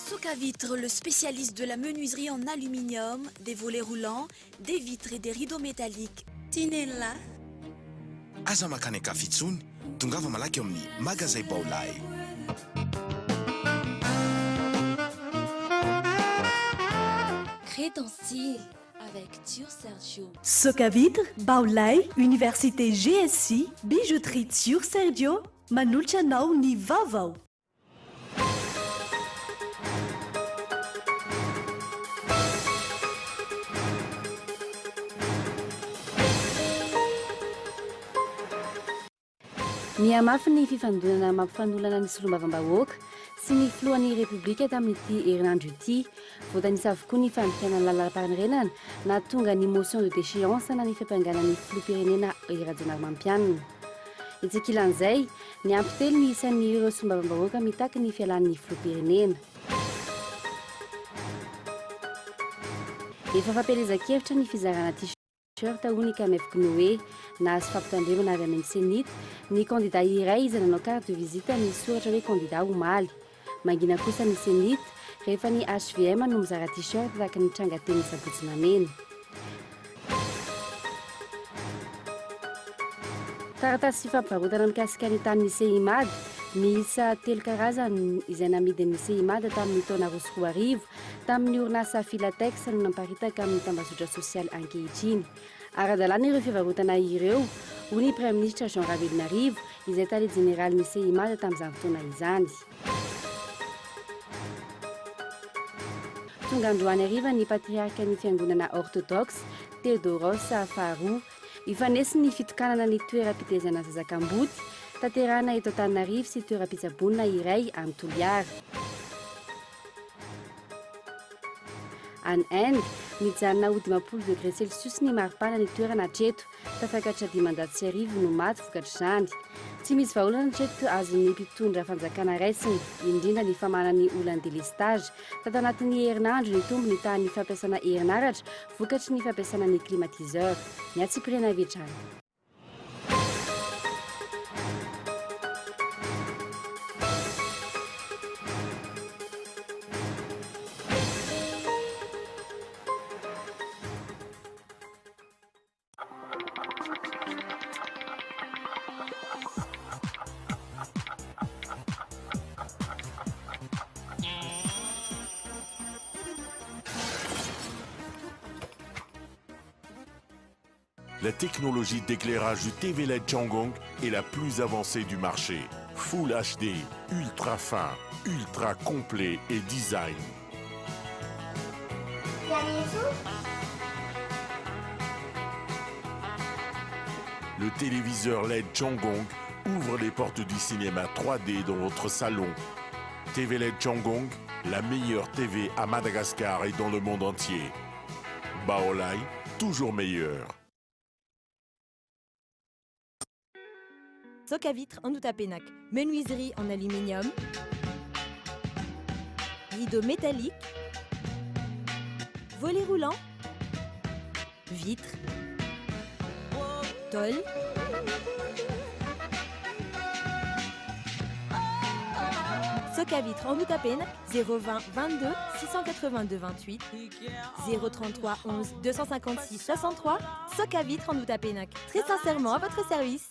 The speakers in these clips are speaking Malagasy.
Socavitre, le spécialiste de la menuiserie en aluminium, des volets roulants, des vitres et des rideaux métalliques. Tinella. Aza makany an-kafa intsony, tongava malaky ao amin'ny Magazay Baolai. Crée ton style avec Tio Sergio. Socavitre, Baolai, Université GSI, Bijouterie Tio Sergio, manolotra anao ny vaovao. Nihamafy ny fifandonana mampifanolana ny solombavambahoaka sy ny filohan'ny Repoblika tamin'ity herinandro ity. Voatanisa avokoa ny fandikana ny lalàmpanorenana nahatonga ny motion de déchéance na ny fiampangana ny filoham-pirenena Hery Rajaonarimampianina. Etsy ankilan'izay, niampy telo ny isan'ireo solombavambahoaka mitaky ny fialan'ny filoham-pirenena. Efa fampielezan-kevitra ny fizarana t-shirt hoy ny Kamef Gnoe. Nahazo fampitandremana avy amin'ny Cenit ny kandida iray izay nanao carte de visite misy soratra hoe kandida omaly. Mangina kosa ny Cenit rehefa ny hvm no mizara t-shirt tahaka ny tranga teny Sabotsy Namehana. Taratasy fifampivarotana mikasika ny tanin'ny Seimad miisa telo karazany izay namidin'ny Seimad tamin'ny taona 2002 tamin'ny orinasa Filatex no namparitaka amin'ny tambazotra sosialy ankehitriny. Ara-dalàna ireo fivarotana ireo, hoy ny Praiminisitra Jean Ravelonarivo, izay tale jeneralin'ny Seimad tamin'izany fotoana izany. Tonga androany hariva ny patriarkan'ny fiangonana Orthodoxe, Theodoros faharoa. Hifanesy ny fitokanana ny toeram-pitezana zaza kamboty, tanterahina eto Antananarivo sy toeram-pitsaboana iray any Toliara. Any Inde, nijanona ho 50 degré celsius ny maripana ny toerana hatreto. Tafakatra 1500 no maty vokatr'izany. Tsy misy vahaolana hatreto azon'ny mpitondra fanjakana raisina, indrindra ny famahana ny olan'ny délestage. Tato anatin'ny herinandro, nitombo ny tahan'ny fampiasana herinaratra vokatry ny fampiasana ny climatiseur. Ny antsipiriany avy hatrany. La technologie d'éclairage du TV LED Changhong est la plus avancée du marché. Full HD, ultra fin, ultra complet et design. Le téléviseur LED Changhong ouvre les portes du cinéma 3D dans votre salon. TV LED Changhong, la meilleure TV à Madagascar et dans le monde entier. Baolai, toujours meilleur. Socavitre Andohatapenaka, menuiserie en aluminium, rideaux métalliques, volets roulants, vitres, tôle. Socavitre Andohatapenaka, 020 22 682 28, 033 11 256 63. Socavitre Andohatapenaka, très sincèrement à votre service.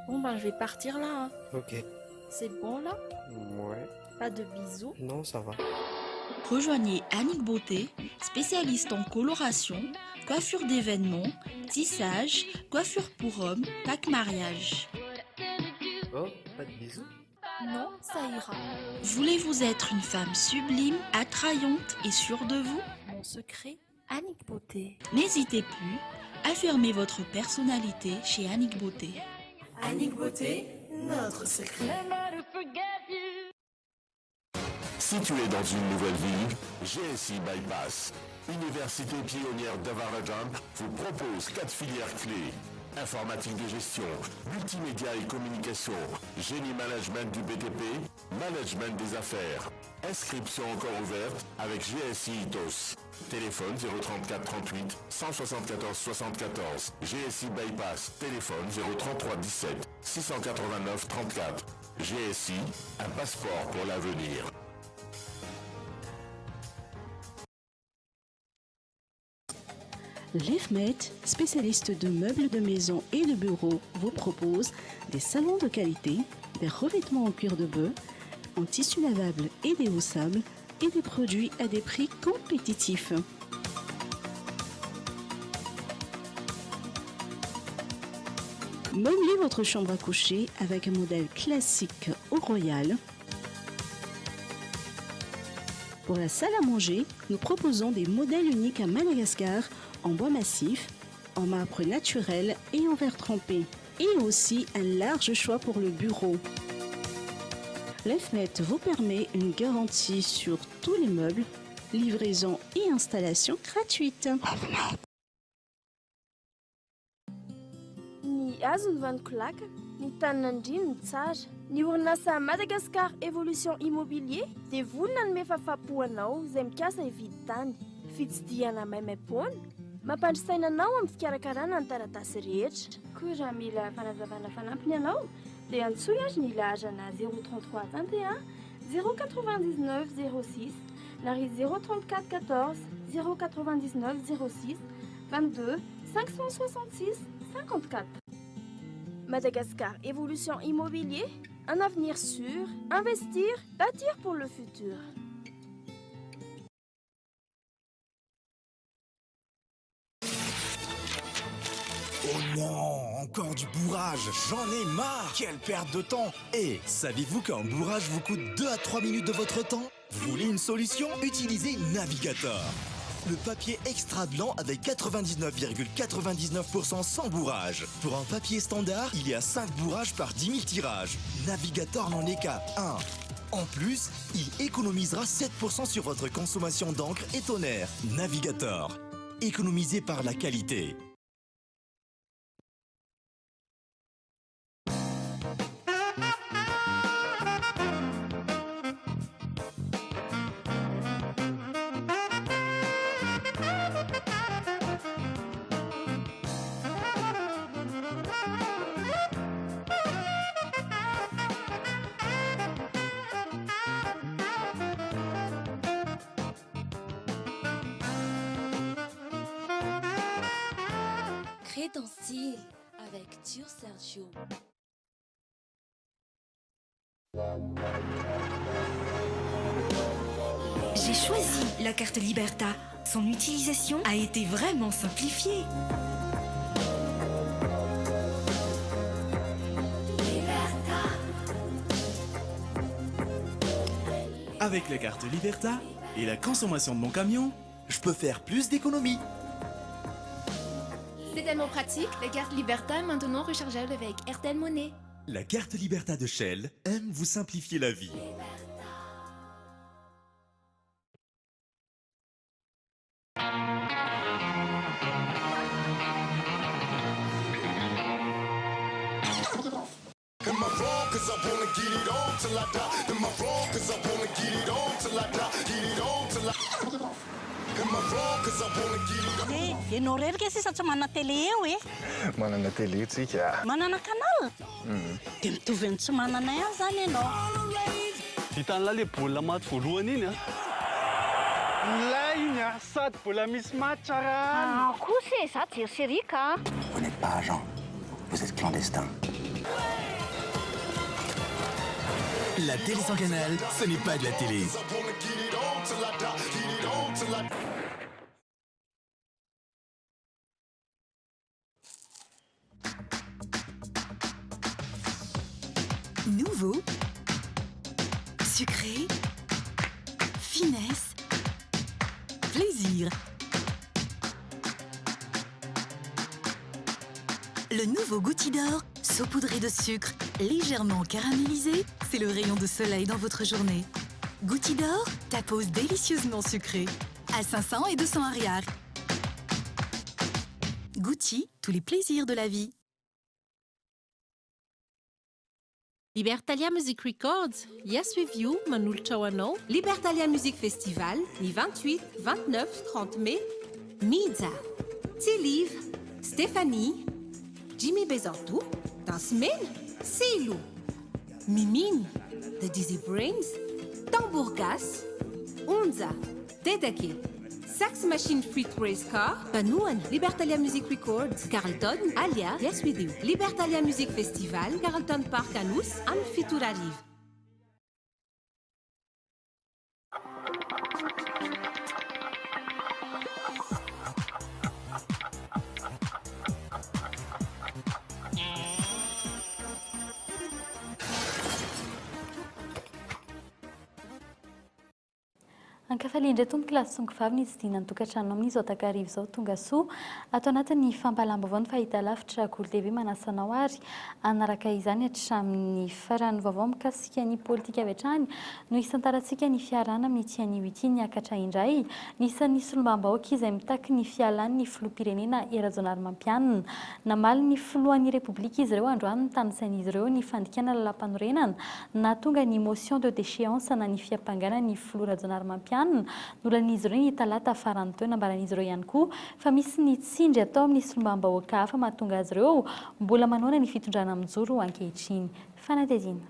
Bon ben je vais partir là hein. Ok. C'est bon là? Ouais. Pas de bisous? Non, ça va. Rejoignez Annick Beauté, spécialiste en coloration, coiffure d'événements, tissage, coiffure pour hommes, pack mariage. Oh, pas de bisous? Non, ça ira. Voulez-vous être une femme sublime, attrayante et sûre de vous? Mon secret, Annick Beauté. N'hésitez plus, affirmez votre personnalité chez Annick Beauté. Annick Beauté, notre secret. Situé dans une nouvelle ville, GSI Bypass, université pionnière d'Avarajam, vous propose quatre filières clés. Informatique de gestion, multimédia et communication, génie management du BTP. Management des affaires. Inscription encore ouverte avec GSI Itaosy. Téléphone 034 38 174 74. GSI Bypass. Téléphone 033 17 689 34. GSI, un passeport pour l'avenir. L'EFMET, spécialiste de meubles de maison et de bureau, vous propose des salons de qualité, des revêtements en cuir de bœuf, en tissu lavable et déhoussable et des produits à des prix compétitifs. Meublez votre chambre à coucher avec un modèle classique au royal. Pour la salle à manger, nous proposons des modèles uniques à Madagascar en bois massif, en marbre naturel et en verre trempé. Et aussi un large choix pour le bureau. L'EFMET vous permet une garantie sur tous les meubles, livraison et installation gratuite. Ny azo ny vanikolaka, ny taninandrino ny tsara. Ny orinasa Madagascar Evolution Immobilier dia vonona ny mefafapo anao izay mikasa hividy tany. Fitsidihana maimaim-poana, mampandry saina anao amin'ny fikarakarana ny taratasy rehetra. Koa raha mila fanazavana fanampiny ianao dia antsoy ary ny laharana 033 21 099 06 na ry 034 14 099 06 22 566 54. Madagascar Evolution Immobilier, un avenir sûr, investir, bâtir pour le futur. Oh non, encore du bourrage, j'en ai marre. Quelle perte de temps. Et savez-vous qu'un bourrage vous coûte 2 à 3 minutes de votre temps? Vous voulez une solution? Utilisez Navigator. Le papier extra blanc avec 99,99% sans bourrage. Pour un papier standard, il y a 5 bourrages par 10 000 tirages. Navigator n'en est qu'à 1. En plus, il économisera 7% sur votre consommation d'encre et toner. Navigator. Économisez par la qualité. Crée ton style avec Tur Sergio. J'ai choisi la carte Liberta. Son utilisation a été vraiment simplifiée. Liberta. Avec la carte Liberta et la consommation de mon camion, je peux faire plus d'économies. C'est tellement pratique, la carte Liberta est maintenant rechargeable avec Airtel Money. La carte Liberta de Shell aime vous simplifier la vie. Am I wrong? 'Cause I wanna get it on till I die. Am I wrong? 'Cause I wanna get it on till I die. Get it on till I. Am I wrong? 'Cause I wanna get it on. E ianao rerika sisa tsy manana télé eo e. Manana télé tsika. Manana canal de mitovy any tsy manana ihany zany ianao. Hitan'la le baolina maty voalohany iny a lay iny a sady mbola misy match raha Ah, kosa e, za jery série ka. Vous n'êtes pas agent, vous êtes clandestin. La télé sans canal, ce n'est pas de la télé. I wanna get it on till I die. Get it on till I. Nouveau, sucré, finesse, plaisir. Le nouveau Goutti d'or, saupoudré de sucre, légèrement caramélisé, c'est le rayon de soleil dans votre journée. Goutti d'or, ta pause délicieusement sucrée. À 500 et 200 ariary. Goutti, tous les plaisirs de la vie. Libertalia Music Records, Yes With You manolotra ho anao Libertalia Music Festival ny 28, 29, 30 mai, Mija, Tsiliva, Stéphanie, Jimmy Bezanto, Danse Mena, Silo, Mimine, The Dizzy Brains, Tambour Gasy, Onja, Dedake, Sax Machine Fruit Race Car, Mpanohana, Libertalia Music Records, Carlton, Alia, Yes With You, Libertalia Music Festival, Carlton Park Anosy, amin'ny 7 ora hariva. Ankafalia indray tompoko lahy sy tongovavy ny hitsidihana ny tokantranonao amin'izao takariva izao. Tonga soa ato anatin'ny fampahalam-baovao ny fahitalavitra Kolo TV manasa anao ary hanaraka izany hatramin'ny farany. Vaovao mikasika ny politika avy hatrany no hisantarantsika ny fiarahana amin'ity anio ity. Niakatra indray ny isan'ny solombavambahoaka izay mitaky ny fialan'ny filoham-pirenena Hery Rajaonarimampianina. Namaly ny filohan'ny Repoblika izy ireo androany notanisain'izy ireo ny fandikana lalàmpanorenana Nahatonga ny motion de déchéance na ny fiampangana ny filoha Rajaonarimampianina nolanian'izy ireo ny talata farany teo. Nambaran'izy ireo ihany koa fa misy ny tsindry atao amin'ny solombavambahoaka hafa mahatonga azy ireo mbola manohana ny fitondrana mijoro ankehitriny. Fanadihadiana.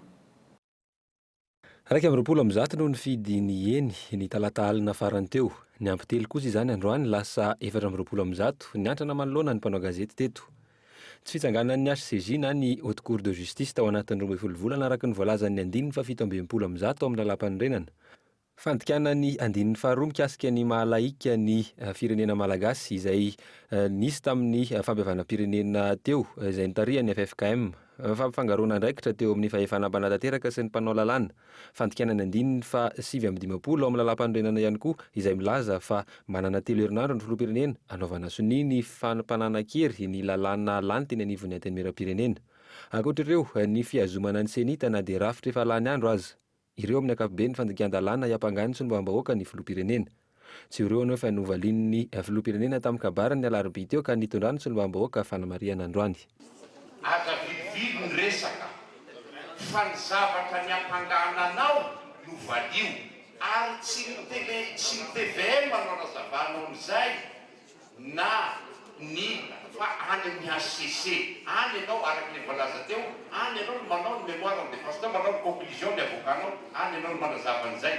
121 no nifidy ny eny, ny talata alina farany teo. Niampy telo kosa izany androany, lasa 124, niantrana manoloana ny mpanao gazety teto. Tsy fitsanganan'ny HCJ na ny Haute Cour de Justice tao anatin'ny 12 volana araka ny voalazan'ny andininy faha-167 ao amin'ny Lalàmpanorenana. Fandikana ny andininy faharoa mikasika ny maha laïque ny firenena malagasy izay nisy tamin'ny fampihavanam-pirenena teo izay notarihan'ny ffkm. Fampifangaroana andraikitra teo amin'ny fahefana mpanatanteraka sy ny mpanao lalàna. Fandikana ny andininy faha 59 ao amin'ny lalàmpanorenana ihany koa izay milaza fa manana telo herinandro ny filoham-pirenena hanaovana sonia ny fampananan-kery ny lalàna lany teny anivon'ny Antenimierampirenena. Ankoatra ireo, ny fihazomana ny Cenit na dia rafitra efa lany andro aza. Ireo amin'ny ankapobeny fandikan-dalàna hiampangan'ny solombavambahoaka ny filoham-pirenena. Tsy ireo anefa no novalian'ny filoham-pirenena tamin'ny kabariny ny alarobia teo ka nitondrany solombavambahoaka fanamarihana androany. Aza vilivily ny resaka fa ny zavatra niampangana anao no valio ary tsy ny tele tsy ny tvm no anazavanao an'izay na ny fa any amin'ny HCC any ianao araka ilay voalaza teo any ianao no manao ny mémoire en défense nao manao ny conclusion ny avocat-nao any ianao no manazava an'izay.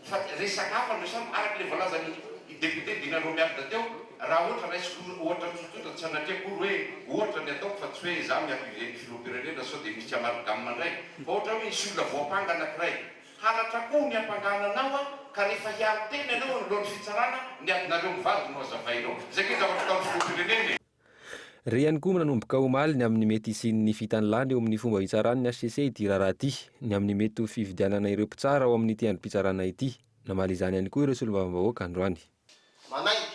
Fa resaka hafa no resahana, araka ilay voalazan'i député Dina Romialda teo, raha ohatra raisiko ohatra tsotsotra, tsy sanatria akory hoe ohatra ny ataoko fa tsy hoe izaho mi-accuser ny filoham-pirenena sao dia misy amalgame indray, fa ohatra hoe misy olona voampanga anankiray, halatra akoho ny ampangana anao an, ka rehefa hiaro tena ianao anoloan'ny fitsarana, ny adinareo mivady no hazavainao. Izay ange zavatra ataon'ny filoham-pirenena e! Re ihany koa nanomboka omaly ny amin'ny mety hisian'ny fitanilana eo amin'ny fomba hitsaran'ny hcc ity raharaha ity, ny amin'ny mety ho fividianana ireo mpitsara ao amin'ity andrim-pitsarana ity. Namaly izany ihany koa ireo solombavambahoaka androany. Manainga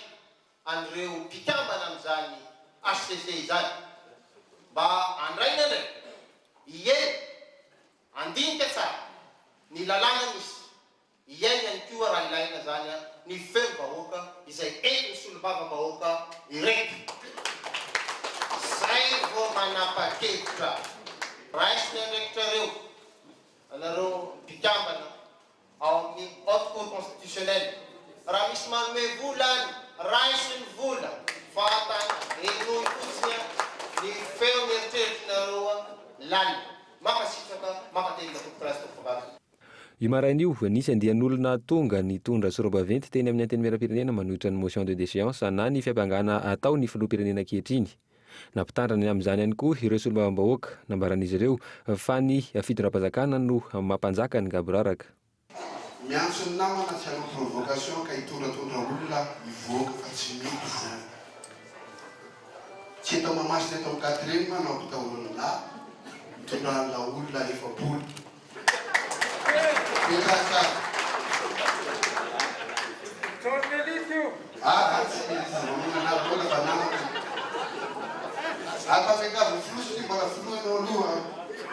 an'ireo mpikambana amin'izany hcc izany mba handray ny andraikiny, hiely, handinika tsara ny lalàna misy Hiaina ihany koa raha ilaina izany ny feom-bahoaka izay entin'ny solombavambahoaka ireto. Izay vao manapa-kevitra. Raiso ny andraikitrareo, anareo mpikambana ao amin'ny Haute Cour Constitutionnelle. Raha misy manome vola any, raiso ny vola fa tany henoy fotsiny ny feon'ny eritreritrinareo lalina. Mankasitraka, mankatelina tompokolahy sy tompokovavy. Io maraina io, nisy andian'olona tonga nitondra sora-baventy teny amin'ny Antenimierampirenena manohitra ny motion de déchéance na ny fiampangana atao ny filoham-pirenena ankehitriny. Nampitandrina ny amin'izany ihany koa ireo solombavambahoaka. Nambaran'izy ireo fa ny fitondram-panjakana no mampanjaka ny gaboraraka. Miantso ny namana tsy hanao provocation ka hitondratondra olona hivoaka fa tsy mety izany. Tsy eto Mahamasina eto amin'ny quatrième no ampitahorana hitondran'la olona 40. Petraha tsara. Ah, tsy voalohana daholo fa namako. Ampametravo ny filoha satria mbola filoha ianao aloha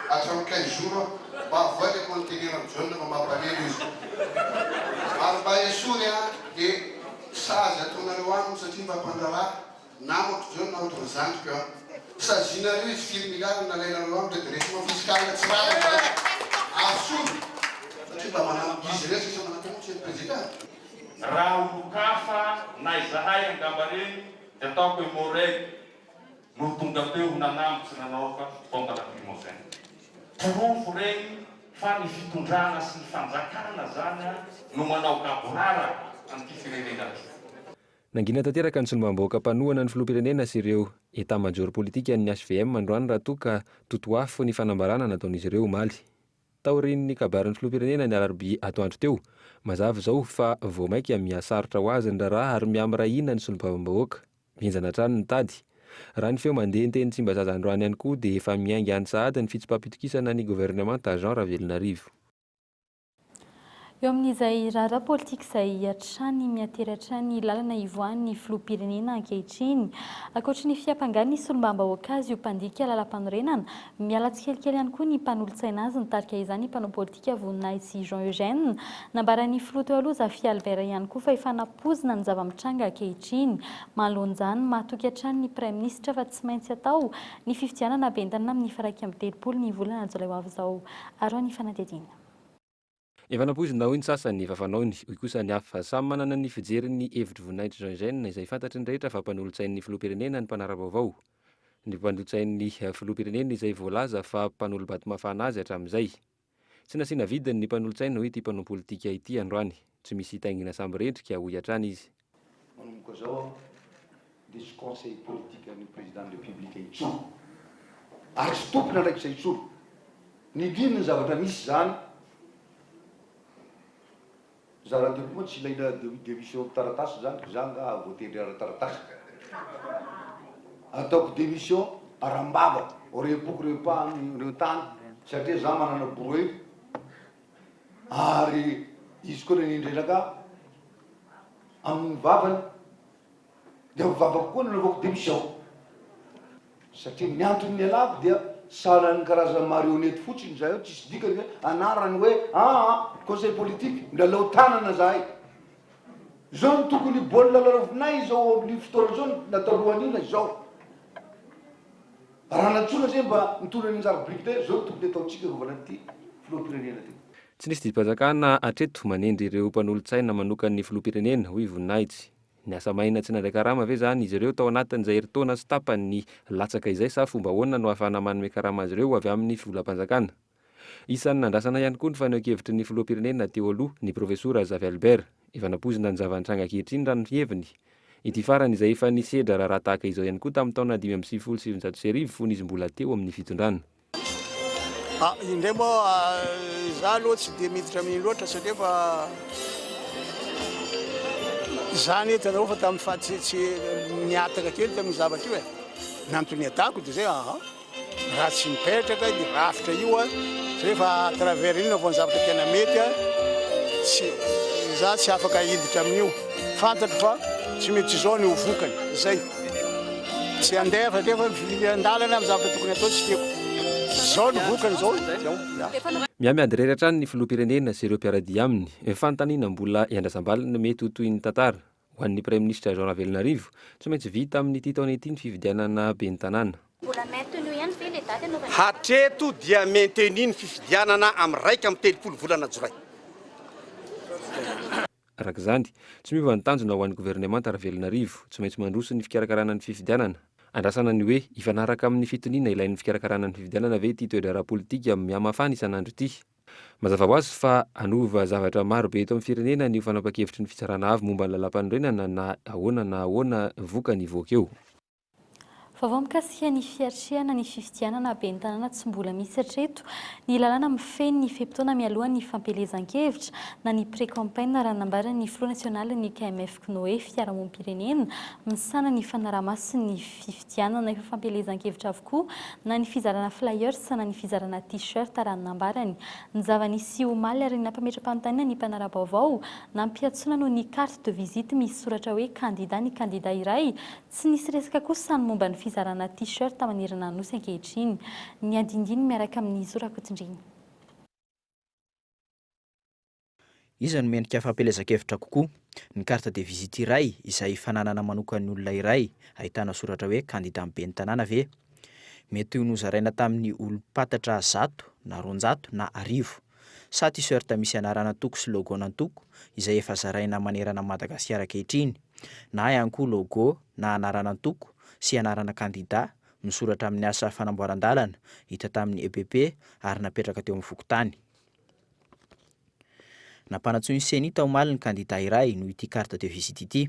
hatramin'ny 15 jours mba avoay le conteneur amin'i Jaona fa mampalelo izy. Ary mba esory an le sazy ataonareo aminy satria mba mpandraharaha. Namako John ohatran'ny zandriko an! Sazianareo izy firy milliards no nalainareo aminy redressement fiscal tsy rariny zany! Asolo satria mba manam izy ireo sisa manantena monsieur le président. Raha olon-kafa na izahay angamba reny dia ataoko hoe Moreg no tonga teo nanambotsy nanaoka bombe lacrymogène. Porofo regny fa ny fitondrana sy ny fanjakana zany no manao gaboraraka an'ity firenena ty. Nangina tanteraka ny solombavambahoaka mpanohana ny filoham-pirenena sy ireo Etat-major politikan'ny hvm androany raha toa ka totoafo ny fanambarana nataon'izy ireo omaly. Taorian'ny kabarin'ny filoham-pirenena ny alarobia atoandro teo, mazava izao fa vao mainka miha-sarotra ho azy ny raharaha ary miha-miray hina ny solombavambahoaka. Mihenjana hatrany ny tady. Raha ny feo mandeha teny Tsimbazaza androany ihany koa dia efa miainga any sahady ny fitsipaham-pitokisana ny governemanta Jean Ravelonarivo. Eo amin'izay raharaha politika izay hatrany miatery hatrany lalana ivoahan'ny filoham-pirenena ankehitriny. Ankoatry ny fiampangan'ny solombavambahoaka azy ho mpandika lalampanorenana, miala tsikelikely ihany koa ny mpanolotsaina azy nitarika izany mpanao politika Voninahitsy Jean Eugène. Nambaran'ny filoha teo aloha Zafy Albert ihany koa fa efa nampoizina ny zava-mitranga ankehitriny. Manoloana izany, mahatoky hatrany ny praiminisitra fa tsy maintsy atao ny fifidianana ben'ny tanàna amin'ny faha 31 ny volana jolay ho avy izao. Araho ny fanadihadiana. Efa nampoizina hoy ny sasany, efa fanaony, hoy kosa ny hafa. Samy manana ny fijeriny ny hevitr'i Voninahitry Jean Eugène izay fantatry ny rehetra fa mpanolotsain'ny filoham-pirenena ny mpanara-baovao. Ny mpanolotsain'ny filoham-pirenena izay voalaza fa mpanolo-bato mafana azy hatramin'izay. Tsy nasiana vidiny ny mpanolotsaina hoy ity mpanao politika ity androany. Tsy misy hitaingina sambo rendrika hoy hatrany izy. Manomboka zao aho dia tsy conseil politique an'ny président de république intsony ary tsy tompon'andraikitra intsony. Nindrindra ny zavatra misy zany za rahateo koa moa tsy ilaina démission taratasy zany za nga voatendry ara-taratasy. Ataoko démission aram-bava, rem-poko rem-tany satria za manana bureau Ary izy koa nanendry anakahy amin'ny vavany, dia amin'ny vavako koa nanaovako démission. Satria ny antony nialako dia sahalan'ny karazana marionnette fotsiny izahay ao, tsisy dikany hoe anarany hoe aa conseil politique, milalao tanana zahay. Izao no tokony baolina lalaovinay izao amin'ny fotoana izao na talohan'io na izao. Raha nantsoina zay mba nitondra ny anjara biriky ndray zao no tokony ataontsika arovana an'ity filoham-pirenena ty. Tsy nisy didim-panjakana hatreto manendry ireo mpanolotsaina manokan'ny filoham-pirenena, hoy Voninahitsy. Niasa maina tsy nandray karama ve izany izy ireo tao anatin'izay herintaona sy tapany latsaka izay sa fomba ahoana no ahafahana manome karama azy ireo avy amin'ny volam-panjakana? Isan'ny nandrasana ihany koa ny fanehoan-kevitry ny filoham-pirenena teo aloha, ny profesora Zafy Albert. Efa nampoizina ny zava-nitranga ankehitriny raha ny heviny. Ity farany izay efa nisedra raharaha tahaka izao ihany koa tamin'ny taona 1995 fony izy mbola teo amin'ny fitondrana. Ah, indray moa za aloha tsy dia miditra amin'iny loatra satria fa za anie hitanareo fa tamin'ny faha tsy tsy nihataka kely tamin'io zavatra io e. Ny antony nihatahako dia zay aha. Raha tsy mipetraka io rafitra io a, satria efa à travers iny vao ny zavatra tena mety a, tsy za tsy afaka hiditra amin'io, fantatro fa tsy mety izao ny ho vokany, zay. Tsy handeha satria efa mifidy-andalana amin'ny zavatra tokony atao tsy tiako. Zao ny vokany zao, zao, ya. Miha-miady irery hatrany ny filoham-pirenena sy ireo mpiara-dia aminy. Fanontaniana mbola iandrasam-baliny mety ho tohin'ny tantara. Ho an'ny Praiminisitra Jean Ravelonarivo, tsy maintsy vita amin'ity taona ity ny fifidianana ben'ny tanàna. Mbola maintenu ihany ve le daty anaovana izany? Hatreto dia maintenu ny fifidianana amin'ny 31 volana jolay. Araka izany, tsy miova ny tanjona ho an'ny governemanta Ravelonarivo, tsy maintsy mandroso ny fikarakarana ny fifidianana. Andrasana ny hoe hifanaraka amin'ny fitoniana ilain'ny fikarakarana ny fifidianana ve ity toe-draharaha politika mihamafana isan'andro ity. Mazava ho azy fa hanova zavatra maro be eto amin'ny firenena ny fanapahan-kevitry ny Fitsarana Avo momba ny Lalàmpanorenana na ahoana na ahoana vokany hivoaka eo. Vaovao mikasika ny fiatrehana ny fifidianana ben'ny tanàna tsy mbola misy hatreto ny lalàna mifehy ny fe-potoana mialohan'ny fampielezan-kevitra na ny pré-campagne raha nambaran'ny filoha nasionalin'ny KMF Cnoe fiarahamonim-pirenena misahana ny fanaraha-maso ny fifidianana efa fampielezan-kevitra avokoa na ny fizarana flyers na ny fizarana t-shirt raha ny nambarany. Ny zava-nisy omaly ary nampametra-panontaniana ny mpanara-baovao, nampiantsoana noho ny carte de visite misy soratra hoe kandida ny kandida iray, tsy nisy resaka kosa ny momba ny fizarana t-shirt manerana ny Nosy ankehitriny. Ny andindiny miaraka amin'i Zo Rakotondriana. Iza no mendrika fampielezan-kevitra kokoa? Ny carte de visite iray izay fananana manokan'ny olona iray ahitana soratra hoe kandida ben'ny tanàna ve? Mety ho nozaraina tamin'ny olom-pantatra zato na 200 na 1000. Sa t-shirt misy anaran'antoko sy logo-n'antoko izay efa zaraina manerana an'i Madagasikara ankehitriny, na ihany koa logo na anaran'antoko sy anarana kandida misoratra amin'ny asa fanamboaran-dalana hita tamin'ny EPP ary napetraka teo amin'ny fokontany. Nampanantsoin'ny Ceni omaly ny kandida iray noho ity carte de visite ity.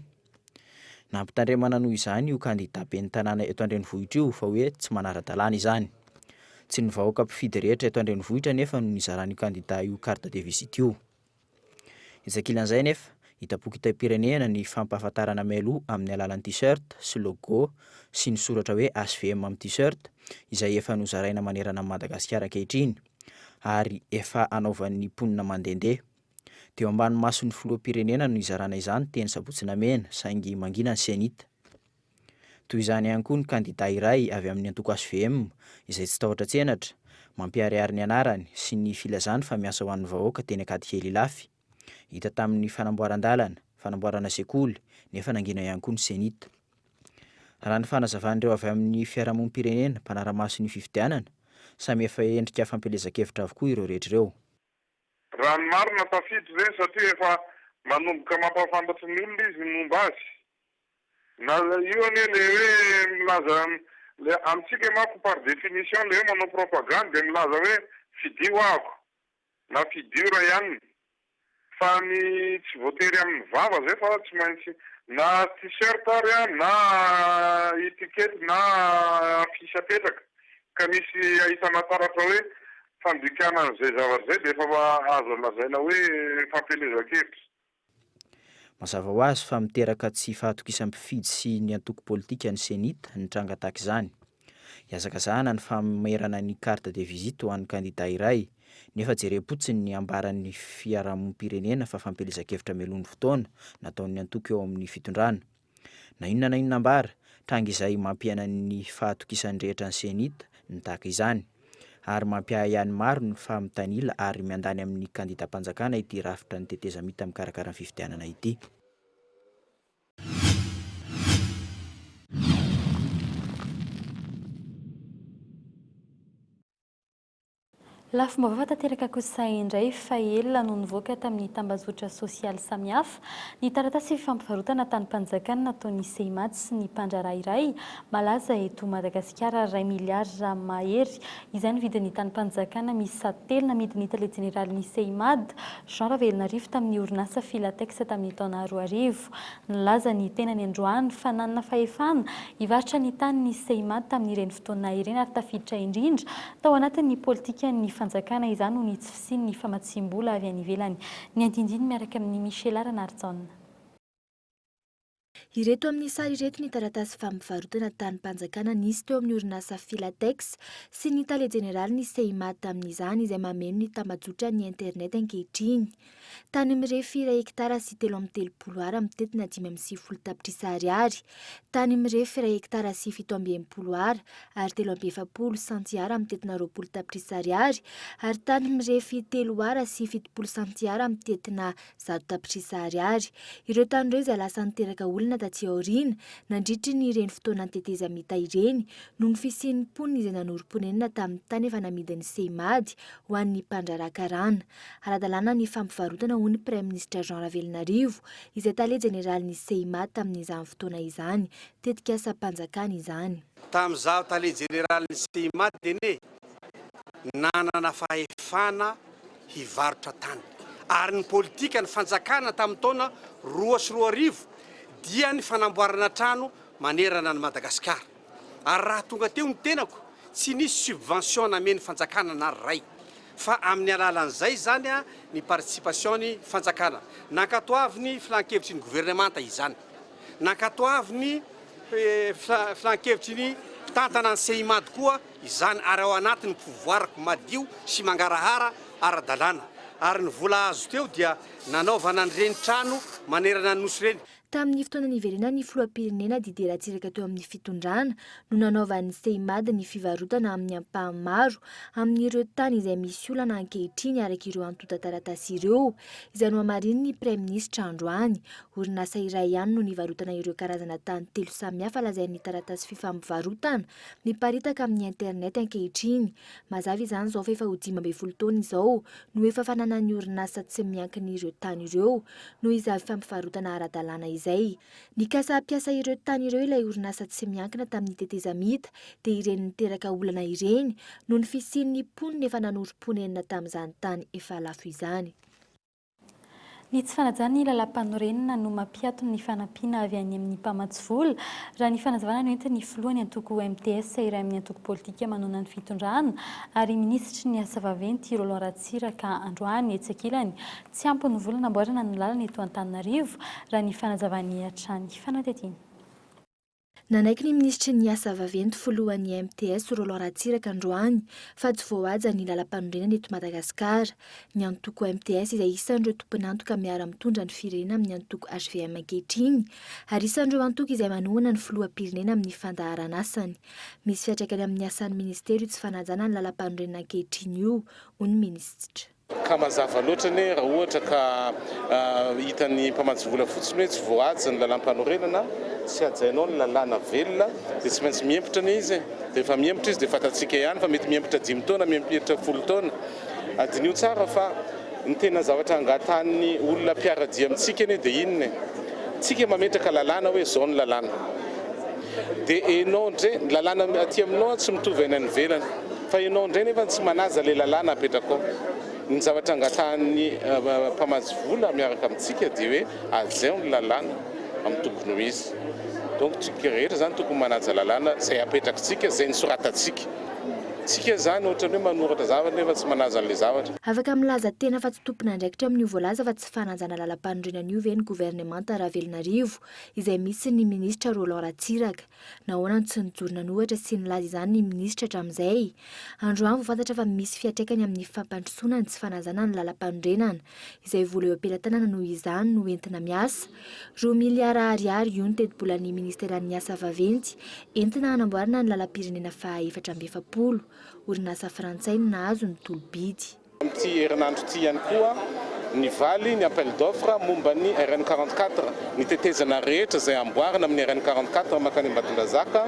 Nampitandremana noho izany io kandida ben'ny tanàna eto an-drenivohitra io fa hoe tsy manara-dalàna izany. Tsy ny vahoaka mpifidy rehetra eto an-drenivohitra anefa no nizaran'io kandida io carte de visite io. Etsy ankilan'izay anefa, hitam-pokotam-pirenena ny fampahafantarana mialoha amin'ny alalan'ny t-shirt sy logo sy ny soratra hoe HVM amin'ny t-shirt izay efa nozaraina manerana an'i Madagasikara ankehitriny ary efa anaovan'ny mponina mandehandeha. Teo ambany mason'ny filoham-pirenena no nizarana izany teny Sabotsy Namehana saingy mangina ny Cenit. Toy izany ihany koa ny kandida iray avy amin'ny antoko hvm izay tsy tahotra tsenatra, mampiharihary ny anarany sy ny filazany fa miasa ho an'ny vahoaka teny Ankadikely Ilafy. Hita tamin'ny fanamboaran-dalana, fanamboarana sekoly, nefa nangina ihany koa ny Cenit. Raha ny fanazavan'ireo avy amin'ny fiarahamonim-pirenena mpanara-maso ny fifidianana, samy efa endrika fampielezan-kevitra avokoa ireo rehetra ireo. Raha ny marina tafiditra ireny satria efa manomboka mampahafantatry ny olona izy ny momba azy. Na io anie le hoe milaza le amintsika manko par définition le hoe manao propagande dia milaza hoe fidio ahako na fidio ray anona. Fa ny tsy voatery amin'ny vava zay fa tsy maintsy na t-shirt ary an na etiquette na affiche apetraka ka misy ahitana taratra hoe fandikana an'izay zavatra izay dia efa azo lazaina hoe fampielezan-kevitra. Mazava ho azy fa miteraka tsy fahatokisan'ny mpifidy sy ny antoko politika ny Cenit ny tranga tahaka izany. Ihazakazahana ny famerana ny carte de visite ho an'ny kandida iray, nefa jerem-potsiny ny ambaran'ny fiarahamonim-pirenena fa fampielezan-kevitra mialoha ny fotoana nataon'ny antoko eo amin'ny fitondrana. Na inona na inona ambara, tranga izay mampihena ny fahatokisan'ny rehetra ny Cenit ny tahaka izany. Ary mampiahiahy ny maro ny fa mitanila ary miandany amin'ny kandidam-panjakana ity rafitra ny tetezamita mikarakara ny fifidianana ity. Lafim-baovao tanteraka kosa indray fa ela no nivoaka tamin'ny tambajotra sosialy samihafa ny taratasy fifampivarotana tanim-panjakana nataon'ny Seimad sy ny mpandraharaha iray malaza eto Madagasikara iray miliara mahery izay ny vidin'ny tanim-panjakana miisa telo namidin'ny tale jeneralin'ny Seimad Jean Ravelonarivo tamin'ny orinasa Filatex tamin'ny taona 2000. Nilaza ny tenany androany fa nanana fahefana hivarotra ny tany ny Seimad tamin'ireny fotoana ireny ary tafiditra indrindra Tao anatin'ny politikan'ny fanjakana izany noho ny tsy fisian'ny famatsiam-bola avy any ivelany. Ny andindiny miaraka amin'i Michela Ranarijaona. Ireto amin'ny sary ireto ny taratasy fampivarotana tanim-panjakana nisy teo amin'ny orinasa Filatex sy ny tale jeneralin'ny Seima tamin'izany izay mameno ny tambajotran'ny internet ankehitriny. Tany mirefy iray hektara sy 33 ara mitentina 95 tapitrisa ariary. Tany mirefy iray hektara sy 67 ara ary 43 santiara mitentina 20 tapitrisa ariary ary tany mirefy telo ara sy 70 santiara mitentina 100 tapitrisa ariary. Ireo tany ireo izay lasa niteraka olona taty aoriana nandritry ny ireny fotoanan'ny tetezamita ireny noho ny fisian'ny mponina izay nanorim-ponenana tamin'ny tany efa namidin'ny Seimady ho an'ny mpandraharaha karana. Ara-dalàna ny fampivarotana hoy ny Praiminisitra Jean Ravelonarivo, izay tale jeneralin'ny Seima tamin'izany fotoana izany. Tetikasam-panjakana izany. Tamin'izaho tale jeneralin'ny Seima dia anie nanana fahefana hivarotra tany. Ary ny politikan'ny fanjakana tamin'ny taona 2002 dia ny fanamboarana trano manerana an'i Madagasikara. Ary raha tonga teo ny tenako, tsy nisy subvention namen'ny fanjakana na ray. Fa amin'ny alalan'izay izany ny participation ny fanjakana. Nankatoavin'ny filan-kevitry ny governemanta izany. Nankatoavin'ny filan-kevitry ny mpitantana ny Seimad koa izany ary ao anatin'ny pouvoir-ko madio sy mangarahara ara-dalàna. Ary ny vola azo teo dia nanaovana an'ireny trano manerana ny Nosy ireny. Tamin'ny fotoana niverenan'ny filoham-pirenena Didier Ratsiraka teo amin'ny fitondrana no nanaovan'ny Seimad ny fivarotana amin'ny ampahany maro amin'ireo tany izay misy olana ankehitriny araka ireo antontan-taratasy ireo, izay nohamarinin'ny Praiminisitra androany. Orinasa iray ihany no nivarotana ireo karazana tany telo samihafa lazain'ny taratasy fifampivarotana miparitaka amin'ny internet ankehitriny. Mazava izany izao fa efa ho 15 taona izao no efa fananan'ny orinasa tsy miankina ireo tany ireo noho izay fampivarotana ara-dalàna izay. Nikasa hampiasa ireo tany ireo ilay orinasa tsy miankina tamin'ny tetezamita dia ireny niteraka olana ireny noho ny fisian'ny mponina efa nanorim-ponenana tamin'izany tany efa lafo izany. Ny tsy fanajana ny lalàmpanorenana no mampiato ny fanampiana avy any amin'ny mpamatsy vola, raha ny fanazavana noentin'ny filohan'ny antoko MTS, iray amin'ny antoko politika manohana ny fitondrana, ary minisitry ny asa vaventy, Roland Ratsiraka, androany. Etsy ankilany, tsy ampy ny vola namboarana ny lalana eto Antananarivo, raha ny fanazavany hatrany. Fanadihadiana. Nanaiky ny minisitry ny Asa vaventy filohan'ny MTS Roland Ratsiraka androany fa tsy voahaja ny lalampanorenana eto Madagasikara. Ny antoko MTS izay isan'ireo tompon'antoka miara-mitondra ny firenena amin'ny antoko hvm ankehitriny ary isan'ireo antoko izay manohana ny filoham-pirenena amin'ny fandaharan'asany. Misy fiantraikany amin'ny asan'ny minisitera io tsy fanajana ny lalampanorenana ankehitriny io, hoy ny minisitra. Ka mazava loatra anie raha ohatra ka hitan'ny mpamatsy vola fotsiny hoe tsy voahaja ny lalàmpanorenana, tsy hajainao ny lalàna velona dia tsy maintsy mihemotra anie izy e! Dia rehefa mihemotra izy dia fantatsika ihany fa mety mihemotra dimy taona, mihemotra folo taona. Diniho tsara fa ny tena zavatra angatahan'ny olona mpiara-dia amintsika anie dia inona e? Tsika mametraka lalàna hoe izao ny lalàna. Dia enao ndray, ny lalàna aty aminao tsy mitovy any ivelany. Fa enao ndray nefa tsy manaja le lalàna apetrakao. Ny zavatra angatahan'ny mpamatsy vola miaraka amintsika dia hoe hajaio ny lalàna amin'ny tokony ho izy. Donc tsika rehetra zany tokony manaja lalàna zay apetrakitsika, zay nosoratantsika. Tsika zany ohatran'ny hoe manoratra zavatra nefa tsy manaja an'le zavatra. Afaka milaza tena fa tsy tompon'andraikitra amin'io voalaza fa tsy fanajana lalampanorenana io ve ny governemanta Ravelonarivo izay misy ny minisitra Roland Ratsiraka? Nahoana no tsy nijoro nanohatra sy nilaza izany ny minisitra hatramin'izay? Androany vao fantatra fa misy fiantraikany amin'ny fampandrosoana ny tsy fanajana ny lalampanorenana. Izay vola eo am-pelatanana noho izany no entina miasa. Roa miliara ariary io ny tetibolan'ny ministeran'ny asa vaventy entina hanamboarana ny lalam-pirenena faha 44. Orinasa frantsay no nahazo ny tolo-bidy. Amin'ity herinandro ity ihany koa, nivaly ny appel d'offre momba ny RN 44, ny tetezana rehetra izay amboarina amin'ny RN 44 mankany Ambatondrazaka,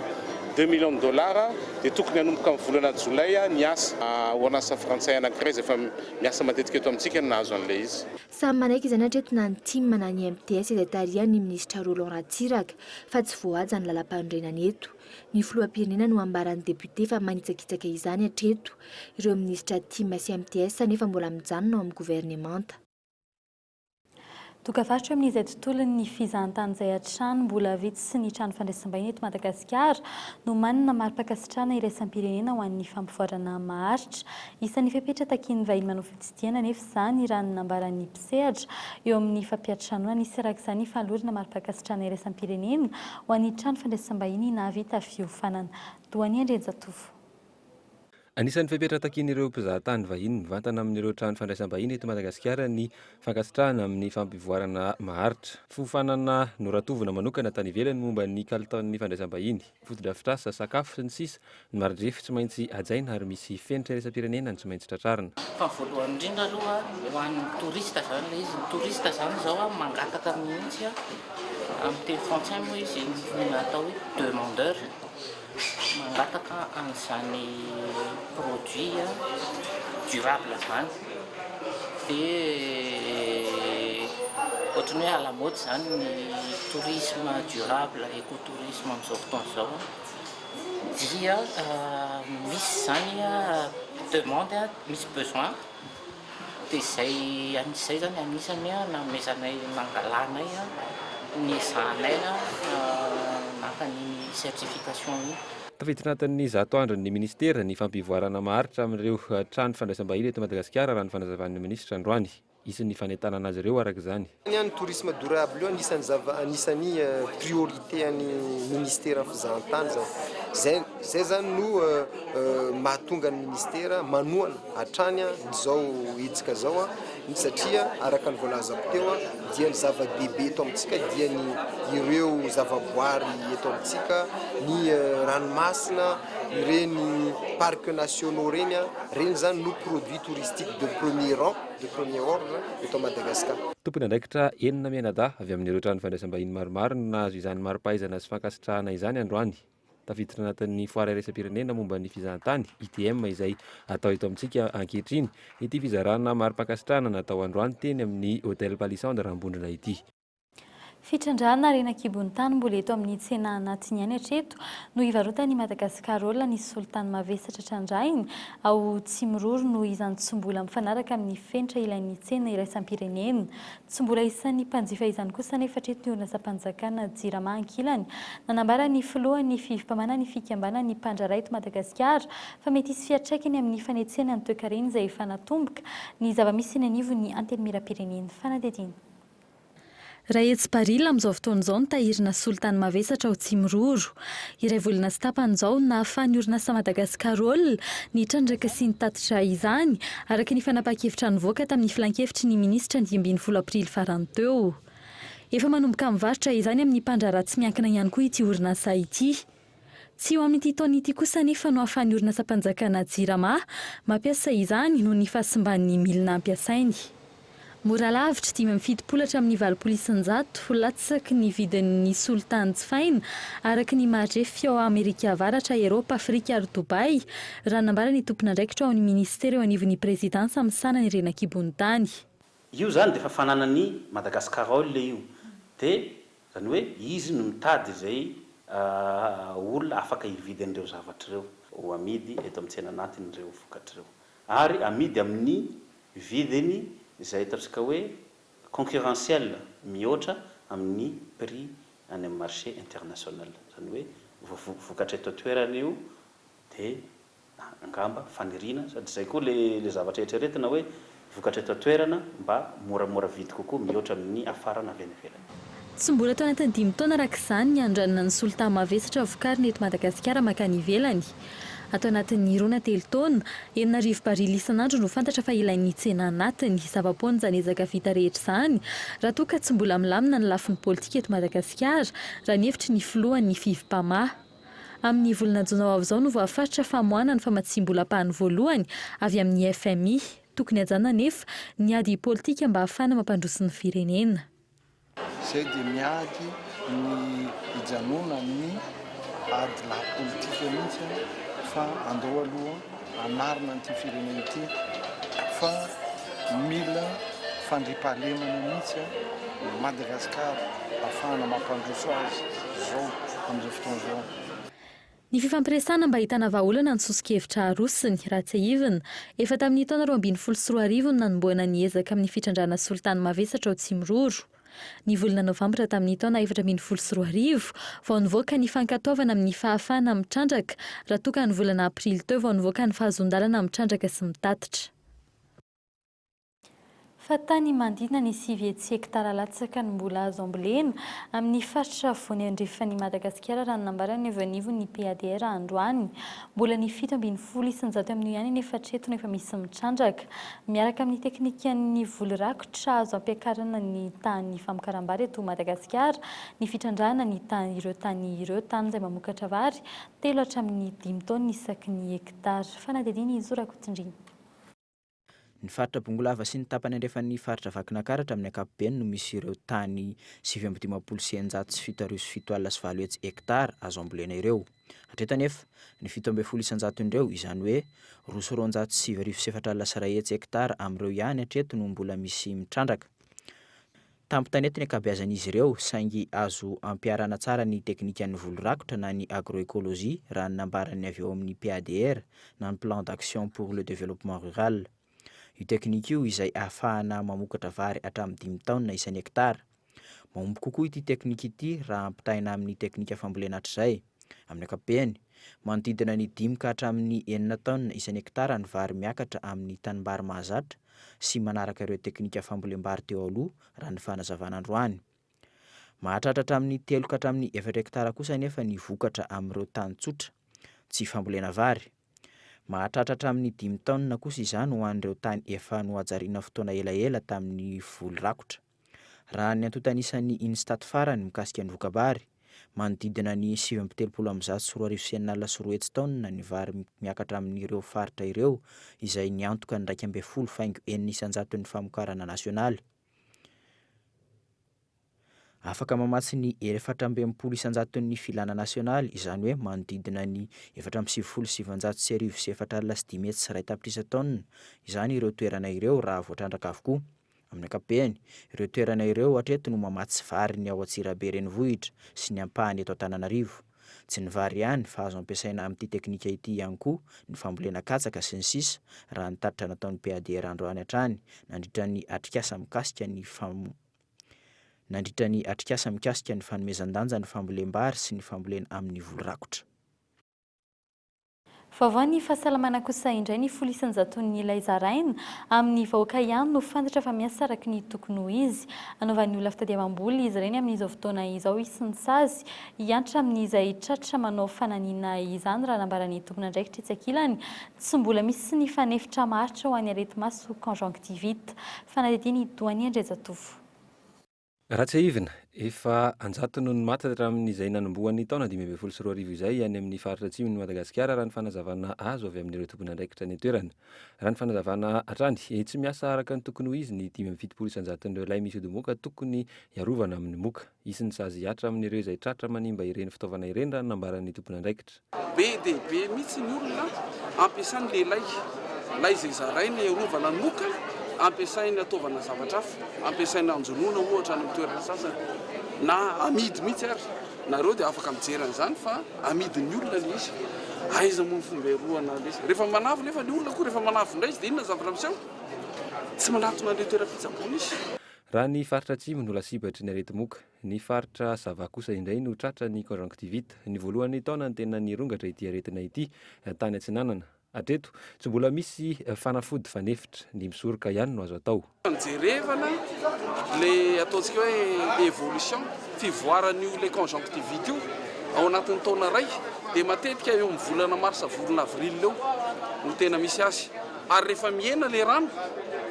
deux millions de dollars, dia tokony hanomboka amin'ny volana jolay ny asa. Orinasa frantsay anankiray izay efa miasa matetika eto amintsika no nahazo an'ilay izy. Samy manaiky izany hatreto na ny tim na ny MTS izay tarihan'ny minisitra Roland Ratsiraka fa tsy voahaja ny lalampanorenana eto. Ny filoham-pirenena no ambaran'ny depiote fa manitsakitsaka izany hatreto. Ireo minisitra tim sy mts anefa mbola mijanona ao amin'ny governemanta. Dokam-barotra eo amin'izay tontolon'ny fizahantany izay hatrany mbola vitsy ny trano fandraisam-bahiny eto Madagasikara no manana mari-pankasitrahana iraisam-pirenena ho an'ny fampivoarana maharitra. Isan'ny fepetra takian'ny vahiny manao fitsidihana anefa izany raha ny nambaran'ny mpisehatra eo amin'ny fampiantranoana. Nisy araka izany fanolorana mari-pankasitrahana iraisam-pirenena ho an'ny trano fandraisam-bahiny nahavita fiofanana. Doany Andrianjatovo. Anisan'ny fepetra takian'ireo mpizahatany vahiny mivantana amin'ireo trano fandraisam-bahiny eto Madagasikara ny fankasitrahana amin'ny fampivoarana maharitra. Fiofanana noratovina manokana tany ivelany momba ny kalitaon'ny fandraisam-bahiny, fotodrafitrasa, sakafo, sy ny sisa Ny mari-drefy tsy maintsy hajaina ary misy fenitra iraisam-pirenena no tsy maintsy tratrarina. Fa ny voalohany indrindra aloha ho an'ny touriste zany ilay izy, ny touriste zany izao mangataka mihitsy amin'ny teny frantsay moa izy ny atao hoe demandeur. Mangataka an'izany produit durable zany dia ohatran'ny hoe à la mode zany ny tourisme durable, écotourisme amin'izao fotoana izao dia misy zany demande, misy besoin. Dia izay izay izany anisany nanomezanay, nangalanay, niezahanay naka an'iny certification iny. Tafiditra anatin'ny zato andron'ny minisitera ny fampivoarana maharitra amin'ireo trano fandraisam-bahiny eto Madagasikara raha ny fanazavan'ny minisitra androany. Hisy ny fanentanana azy ireo araka izany. Ny an'ny tourisme durable io anisan'ny zava anisan'ny priorité an'ny ministeran'ny fizahantany zany. Izay izay izany no mahatonga ny ministera manohana hatrany izao hetsika izao satria araka ny voalazako teo dia ny zava-dehibe eto amintsika dia ny ireo zavaboary eto amintsika, ny ranomasina, ireny parcs nationaux ireny, ireny izany no produits touristiques de premier rang, de premier ordre eto Madagascar. Tompon'andraikitra enina mianadahy avy amin'ireo trano fandraisam-bahiny maromaro no nahazo izany mari-pahaizana sy fankasitrahana izany androany. Tafiditra anatin'ny foara iraisam-pirenena momba ny fizahantany, ITM, izay atao eto amintsika ankehitriny ity fizarana mari-pankasitrahana natao androany teny amin'ny Hotel Palissandre Ambondrona ity. Fitrandrahana harena an-kibon'ny tany mbola eto amin'ny tsena anatiny ihany hatreto no ivarotan'i Madagascar Oil ny solitany mavesatra trandrahiny ao Tsimiroro noho izany tsy mbola mifanaraka amin'ny fenitra ilain'ny tsena iraisam-pirenena. Tsy mbola isan'ny mpanjifa izany kosa anefa hatreto ny orinasam-panjakana Jirama ankilany. Nanambara ny filohan'ny Fivmpamana ny fikambanan'ny mpandraharaha eto Madagasikara fa mety hisy fiantraikany amin'ny fanetsehana ny toekarena izay efa natomboka ny zava-misy eny anivon'ny Antenimierampirenena. Fanadihadiana. Raha etsy Barila amin'izao fotoana izao ny tahirina solitany mavesatra ao Tsimiroro. Iray volana sy tapany izao no nahafahan'ny orinasa Madagascar Oil nitrandraka sy nitatitra izany, araka ny fanapahan-kevitra nivoaka tamin'ny filankevitry ny minisitra ny 15 aprily farany teo. Efa manomboka mivarotra izany amin'ny mpandraharaha tsy miankina ihany koa ity orinasa ity. Tsy eo amin'ity taona ity kosa anefa no ahafahan'ny orinasam-panjakana Jirama mampiasa izany noho ny fahasimban'ny milina ampiasainy. Mora lavitra, 75 hatramin'ny 80%, latsaky ny vidin'ny solitany jifaina, araka ny maharefy ao Amerika Avaratra, Eropa, Afrika ary Dubai, raha ny nambaran'ny tompon'andraikitra ao amin'ny minisitera eo anivon'ny prezidansa misahana ny harena an-kibon'ny tany. Io izany dia efa fananan'i Madagascar Oil io dia Izany hoe izy no mitady izay olona afaka hividy an'ireo zavatra ireo ho amidy eto amin'ny tsena anatiny ireo vokatra ireo. Ary amidy amin'ny vidiny izay ataontsika hoe concurrentiel mihoatra amin'ny prix any amin'ny marché international. Izany hoe vokatra eto an-toerana io dia Angamba faniriana sady izay koa le le zavatra eritreretina hoe vokatra eto an-toerana mba moramora vidy kokoa mihoatra amin'ny hafarana avy any ivelany. Tsy mbola tao anatin'ny dimy taona araka izany ny handranana ny solitany mavesatra vokarina eto Madagasikara mankany ivelany. Ato anatin'ny roa na telo taona, 6000 baril isan'andro no fantatra fa ilain'ny tsena anatiny. Zava-poana izany ezaka vita rehetra izany raha toa ka tsy mbola milamina ny lafiny politika eto Madagasikara, raha ny hevitry ny filohan'ny Fivmpama. Amin'ny volana jona ho avy izao no voafaritra fa hamoahana ny famatsiam-bola ampahany voalohany avy amin'ny FMI. Tokony hajanona anefa ny ady politika mba hahafahana mampandroso ny firenena. Izay dia miady ny hijanonan'ny ady lahy politika mihitsy fa andao aloha hanarina an'ity firenena ity fa mila fandriampahalemana mihitsy Madagascar afahana mampandroso azy zao amin'izao fotoana izao. Ny fifampiresahana mba ahitana vahaolana ny soso-kevitra arosony, raha tsiahivina, efa tamin'ny taona 2012 no nanombohana ny ezaka amin'ny fitrandrahana solitany mavesatra ao Tsimiroro. Ny volana novambra tamin'ny taona 2014 vao nivoaka ny fankatoavana amin'ny fahafahana mitrandraka, raha toa ka ny volana aprily teo vao nivoaka ny fahazoan-dalana mitrandraka sy mitatitra. Fa tany manodidina ny sivy hetsy hektara latsaka no mbola azo ambolena amin'ny faritra afovoany andrefan'i Madagasikara raha ny nambaran'ny avy eo anivon'ny PADR androany. Mbola ny 17% amin'io ihany anefa hatreto no efa misy mitrandraka. Miaraka amin'ny teknikan'ny voly rakotra azo ampiakarina ny tahan'ny famokaram-bary eto Madagasikara ny fitrandrahana ny tany ireo tany ireo, tany izay mamokatra vary telo hatramin'ny dimy taonina isaky ny hektara. Fanadihadiana i Zo Rakotsindriana. Ny faritra Bongolava sy ny tapany andrefan'ny faritra Vakinankaratra amin'ny ankapobeny no misy ireo tany 7769 hektara azo ambolena ireo. Hatreto anefa, ny 17 isan-jaton'ireo, izany hoe 402,440 hektara amin'ireo ihany hatreto no mbola misy mitrandraka. Tampon-tanety ny ankabeazan'izy ireo, saingy azo ampiharana tsara ny teknikan'ny voly rakotra na ny agroécologie raha ny nambaran'ny avy ao amin'ny PADR na ny Plan d'action pour le développement rural. Io teknika io izay ahafahana mamokatra vary hatramin'ny dimy taonina isan'hektara. Mahomby kokoa ity teknika ity raha ampitahaina amin'ny teknika fambolena hatrizay. Amin'ny ankapobeny, manodidina ny dimy ka hatramin'ny enina taonina isan'hektara ny vary miakatra amin'ny tanimbary mahazatra sy manaraka ireo teknika fambolem-bary teo aloha raha ny fanazavana androany. Mahatratra hatramin'ny telo ka hatramin'ny efatra hektara kosa anefa ny vokatra amin'ireo tany tsotra. tsy fambolena vary. Mahatratra hatramin'ny dimy taonina kosa izany ho an'ireo tany efa nohajariana fotoana elaela tamin'ny voly rakotra. Raha ny antontan'isan'ny Instat farany mikasika ny voka-bary, manodidina ny 239 200 taonina ny vary miakatra amin'ireo faritra ireo izay niantoka ny 11.6 isan-jaton'ny famokarana nasionaly. Afaka mamatsy ny 64 isan-jaton'ny filana nasionaly, izany hoe manodidina ny 1994 501 tapitrisa taonina izany ireo toerana ireo raha voatrandraka avokoa. Amin'ny ankapobeny, ireo toerana ireo hatreto no mamatsy vary ny ao Antsirabe renivohitra sy ny ampahany eto Antananarivo. Tsy ny vary ihany fa azo ampiasaina amin'ity teknika ity ihany koa ny fambolena katsaka sy ny sisa raha ny tatitra nataon'ny PADR androany hatrany nandritra ny atrikasa mikasika ny nandritra ny atrikasa mikasika ny fanomezan-danja ny fambolem-bary sy ny fambolena amin'ny voly rakotra. Vaovao ny fahasalamana kosa indray ny folo isan-jaton'ny ilay zaraina amin'ny vahoaka ihany no fantatra fa miasa araka ny tokony ho izy. Anaovan'ny olona fitadiavam-bola izy ireny amin'izao fotoana izao hisy ny sazy hiantra amin'izay tratra manao fananiana izany raha nambaran'ny tompon'andraikitra etsy ankilany tsy mbola misy ny fanefitra maharitra ho an'ny areti-maso conjonctivite. Fanadihadiana i Doany Andrianjatovo. Raha tsiahivina, efa an-jatony no maty hatramin'izay nanombohan'ny taona 2015 izay any amin'ny faritra atsimon'i Madagasikara raha ny fanazavana azo avy amin'ireo tompon'andraikitra any an-toerana. Raha ny fanazavana hatrany, tsy miasa araka ny tokony ho izy ny 75 isan-jaton'ireo lay misy ody-moka tokony hiarovana amin'ny moka. Hisy ny sazy hihatra amin'ireo izay tratra manimba ireny fitaovana ireny raha ny nambaran'ny tompon'andraikitra. Be dia be mihitsy ny olona ampiasainy le lay, lay izay zaraina hiarovana ny moka, ampiasainy ataovana zavatra hafa, ampiasaina anjonoana ohatra any amin'ny toerana sasany, na amidy mihitsy ary, nareo dia afaka mijery an'izany fa amidin'ny olona le izy, aiza moa ny fomba hiarovana an'ilay izy, rehefa manavy nefa le olona koa rehefa manavy indray izy dia inona ny zavatra miseho? Tsy manatona an'ilay toeram-pitsaboana izy. Raha ny faritra atsimo no lasibatry ny areti-moka, Ny faritra Sava kosa indray no tratra ny conjonctivite. Ny voalohan'ny taona no tena nirongatra ity aretina ity tany Atsinanana. Hatreto, tsy mbola misy fanafody fanefitra. Ny misoroka ihany no azo atao. Jerevana le ataontsika hoe évolution, fivoaran'io le conjonctivite io ao anatin'ny taona iray dia matetika eo amin'ny volana mars volana avril eo no tena misy azy. Ary rehefa mihena le rano,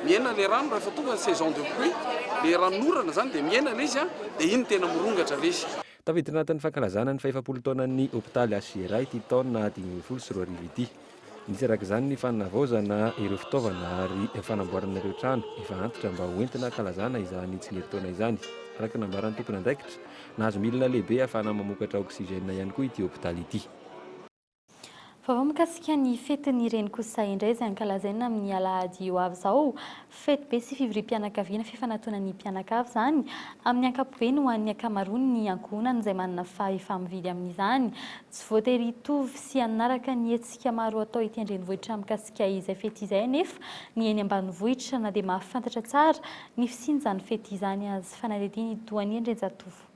mihena le rano rehefa tonga ny saison de pluie, le ranonorana zany dia mihena le izy an, dia iny tena mirongatra le izy. Tafiditra anatin'ny fankalazana ny fahefapolo taonan'ny hopitaly HCRA ity taona 2015 ity. Nisy araka izany ny fanavaozana ireo fitaovana ary fanamboarana ireo trano efa antitra mba ho entina hankalazana izany tsingerin-taona izany. Araka ny nambaran'ny tompon'andraikitra, nahazo milina lehibe ahafahana mamokatra oxygène ihany koa ity hopitaly ity. Vaovao mikasika ny fetin'ny reny kosa indray izay ankalazaina amin'ny alahady ho avy izao. Fety be sy fivoriam-pianakaviana, fifanatonan'ny mpianakavy izany. Amin'ny ankapobeny ho an'ny ankamaroan'ny ankohonana izay manana fahefa-mividy amin'izany. Tsy voatery hitovy sy hanaraka ny hetsika maro atao ety an-drenivohitra mikasika izay fety izay anefa ny eny ambanivohitra na dia mahafantatra tsara ny fisian'izany fety izany aza. Fanadihadiana i Doanie Andrianjatovo.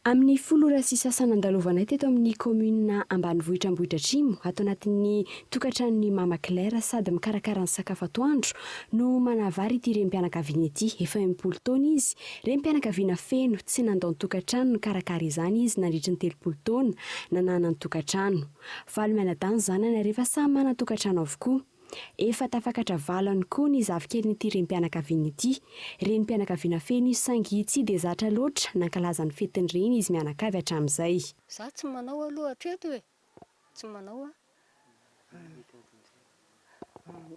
Amin'ny folo ora sy sasany nandalovanay teto amin'ny kaominina ambanivohitra Ambohidratrimo, ato anatin'ny tokantranon'i Mama Claire sady mikarakara ny sakafo atoandro no manavary ity renim-pianakaviana ity. Efa 60 taona izy, renim-pianakaviana feno, tsy nandao ny tokantrano nikarakara izany izy nandritry ny 30 taona nananany tokantrano. Valo mianadahy ny zanany ary efa samy manan-tokantrano avokoa. Efa tafakatra valany koa ny zafikelin'ity renim-pianakaviana ity. Renim-pianakaviana feno izy saingy tsy dia zatra loatra nankalaza ny fetin'ny reny izy mianakavy hatramin'izay. Za tsy manao aloha hatreto e! Tsy manao aho.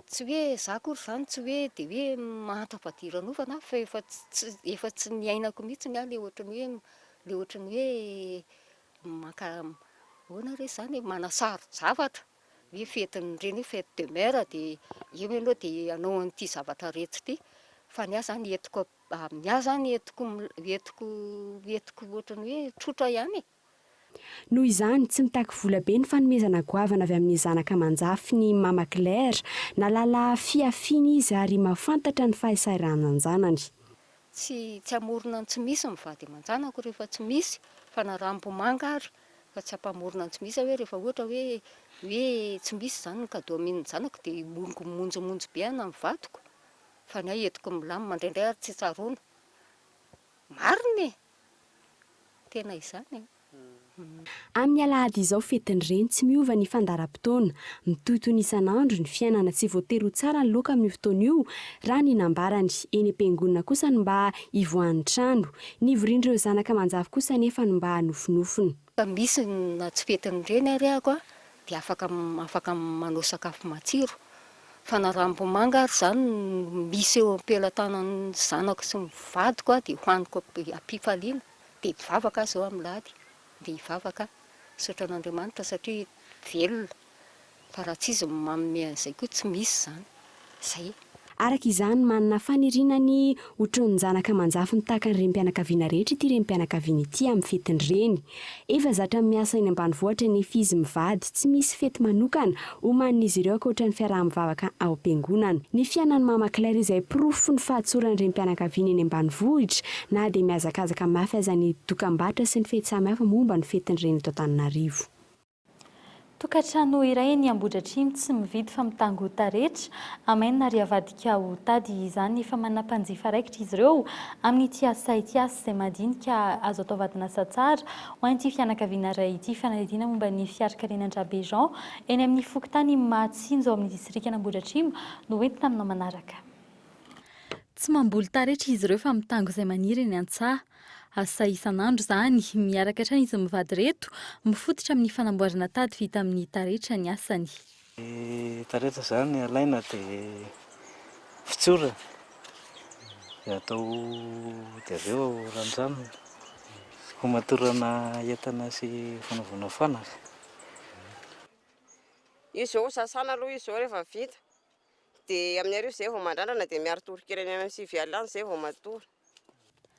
Tsy hoe za akory izany tsy hoe dia hoe mahantra fadiranovana aho fa efa tsy efa tsy niainako mihitsy aho ilay ohatran'ny hoe ilay ohatran'ny hoe maka ahoana re izany e manasaro-javatra. hoe fetin'ny reny hoe fête de mère dia eo ianao dia hanao an'ity zavatra rehetra ity fa ny ahy zany entiko ny ahy zany entiko entiko entiko ohatran'ny hoe tsotra ihany e. Noho izany, tsy mitaky vola be ny fanomezana goavana avy amin'ny zanaka aman-jafiny Mama Claire. Nahalala fihafiana izy ary mahafantatra ny fahasahirananjanany. Tsy tsy hamorona ny tsy misy ny vady aman-janako rehefa tsy misy fa na rambomanga ary Fa tsy hampamorona ny tsy misy aho hoe rehefa ohatra hoe hoe tsy misy izany ny cadeau amen'ny zanako dia himonjimonjy be aho na ny vadiko fa ny ahy entiko milamina indraindray ary tsy tsaroana. Marina e! tena izany e. Amin'ny alahady izao fetin'ny reny tsy miova ny fandaharam-potoana. Mitohy toy ny isan'andro ny fiainana tsy voatery ho tsara ny loka amin'io fotoana io raha ny nambarany. Eny am-piangonana kosa no mba ivoahan'ny trano. Ny hivorian'ireo zanaka aman-jafy kosa anefa no mba nofinofiny. Fa misy na tsy fetin'ny reny ary ako dia afaka afaka manao sakafo matsiro. Fa na rambomanga ary izany no misy eo am-pelatanan'ny zanako sy ny vadiko dia hohaniko am-pifaliana. Dia mivavaka aho izao amin'ny lahady, dia hivavaka aho, misaotra an'Andriamanitra satria velona, fa raha tsy izy no manome an'izay koa tsy misy izany. Izay e. Araka izany, manana faniriana ny ho tronin-janaka aman-jafiny tahaka ny renim-pianakaviana rehetra ity renim-pianakaviana ity amin'ny fetin'ny reny. Efa zatra miasa eny ambanivohitra anefa izy mivady, tsy misy fety manokana omanin'izy ireo ankoatra ny fiaraha-mivavaka ao am-piangonana. Ny fiainan'i Mama Claire izay porofon'ny fahatsoran'ny renim-pianakaviana eny ambanivohitra na dia mihazakazaka mafy aza ny dokambarotra sy ny fety samihafa momba ny fetin'ny reny eto Antananarivo. Tokantrano iray eny Ambohidratrimo tsy mividy fa mitango taretra, amainina ary avadika ho tady izany. Efa manana mpanjifa raikitra izy ireo amin'ity asa ity, asa izay madinika azo atao vadin'asa tsara ho an'ity fianakaviana iray ity. Fanadihadiana momba ny fiarikarena an-dRabe Jean eny amin'ny fokontany Mahatsinjo ao amin'ny distrikan'Ambohidratrimo no hoentina aminao manaraka. Tsy mamboly taretra izy ireo fa mitango izay maniry eny an-tsaha. Asa isan'andro izany, miaraka hatrany izy mivady ireto, mifototra amin'ny fanamboarana tady vita amin'ny taretra ny asany. Ny taretra izany alaina dia fitsorana dia atao dia avy eo randranina famatorana entana sy fanaovana fanaka. Io izao sasana aloha io izao rehefa vita. Dia amin'ny hariva izay vao mandrandrana dia miari-tory kely any amin'ny 9 alina any izay vao matory.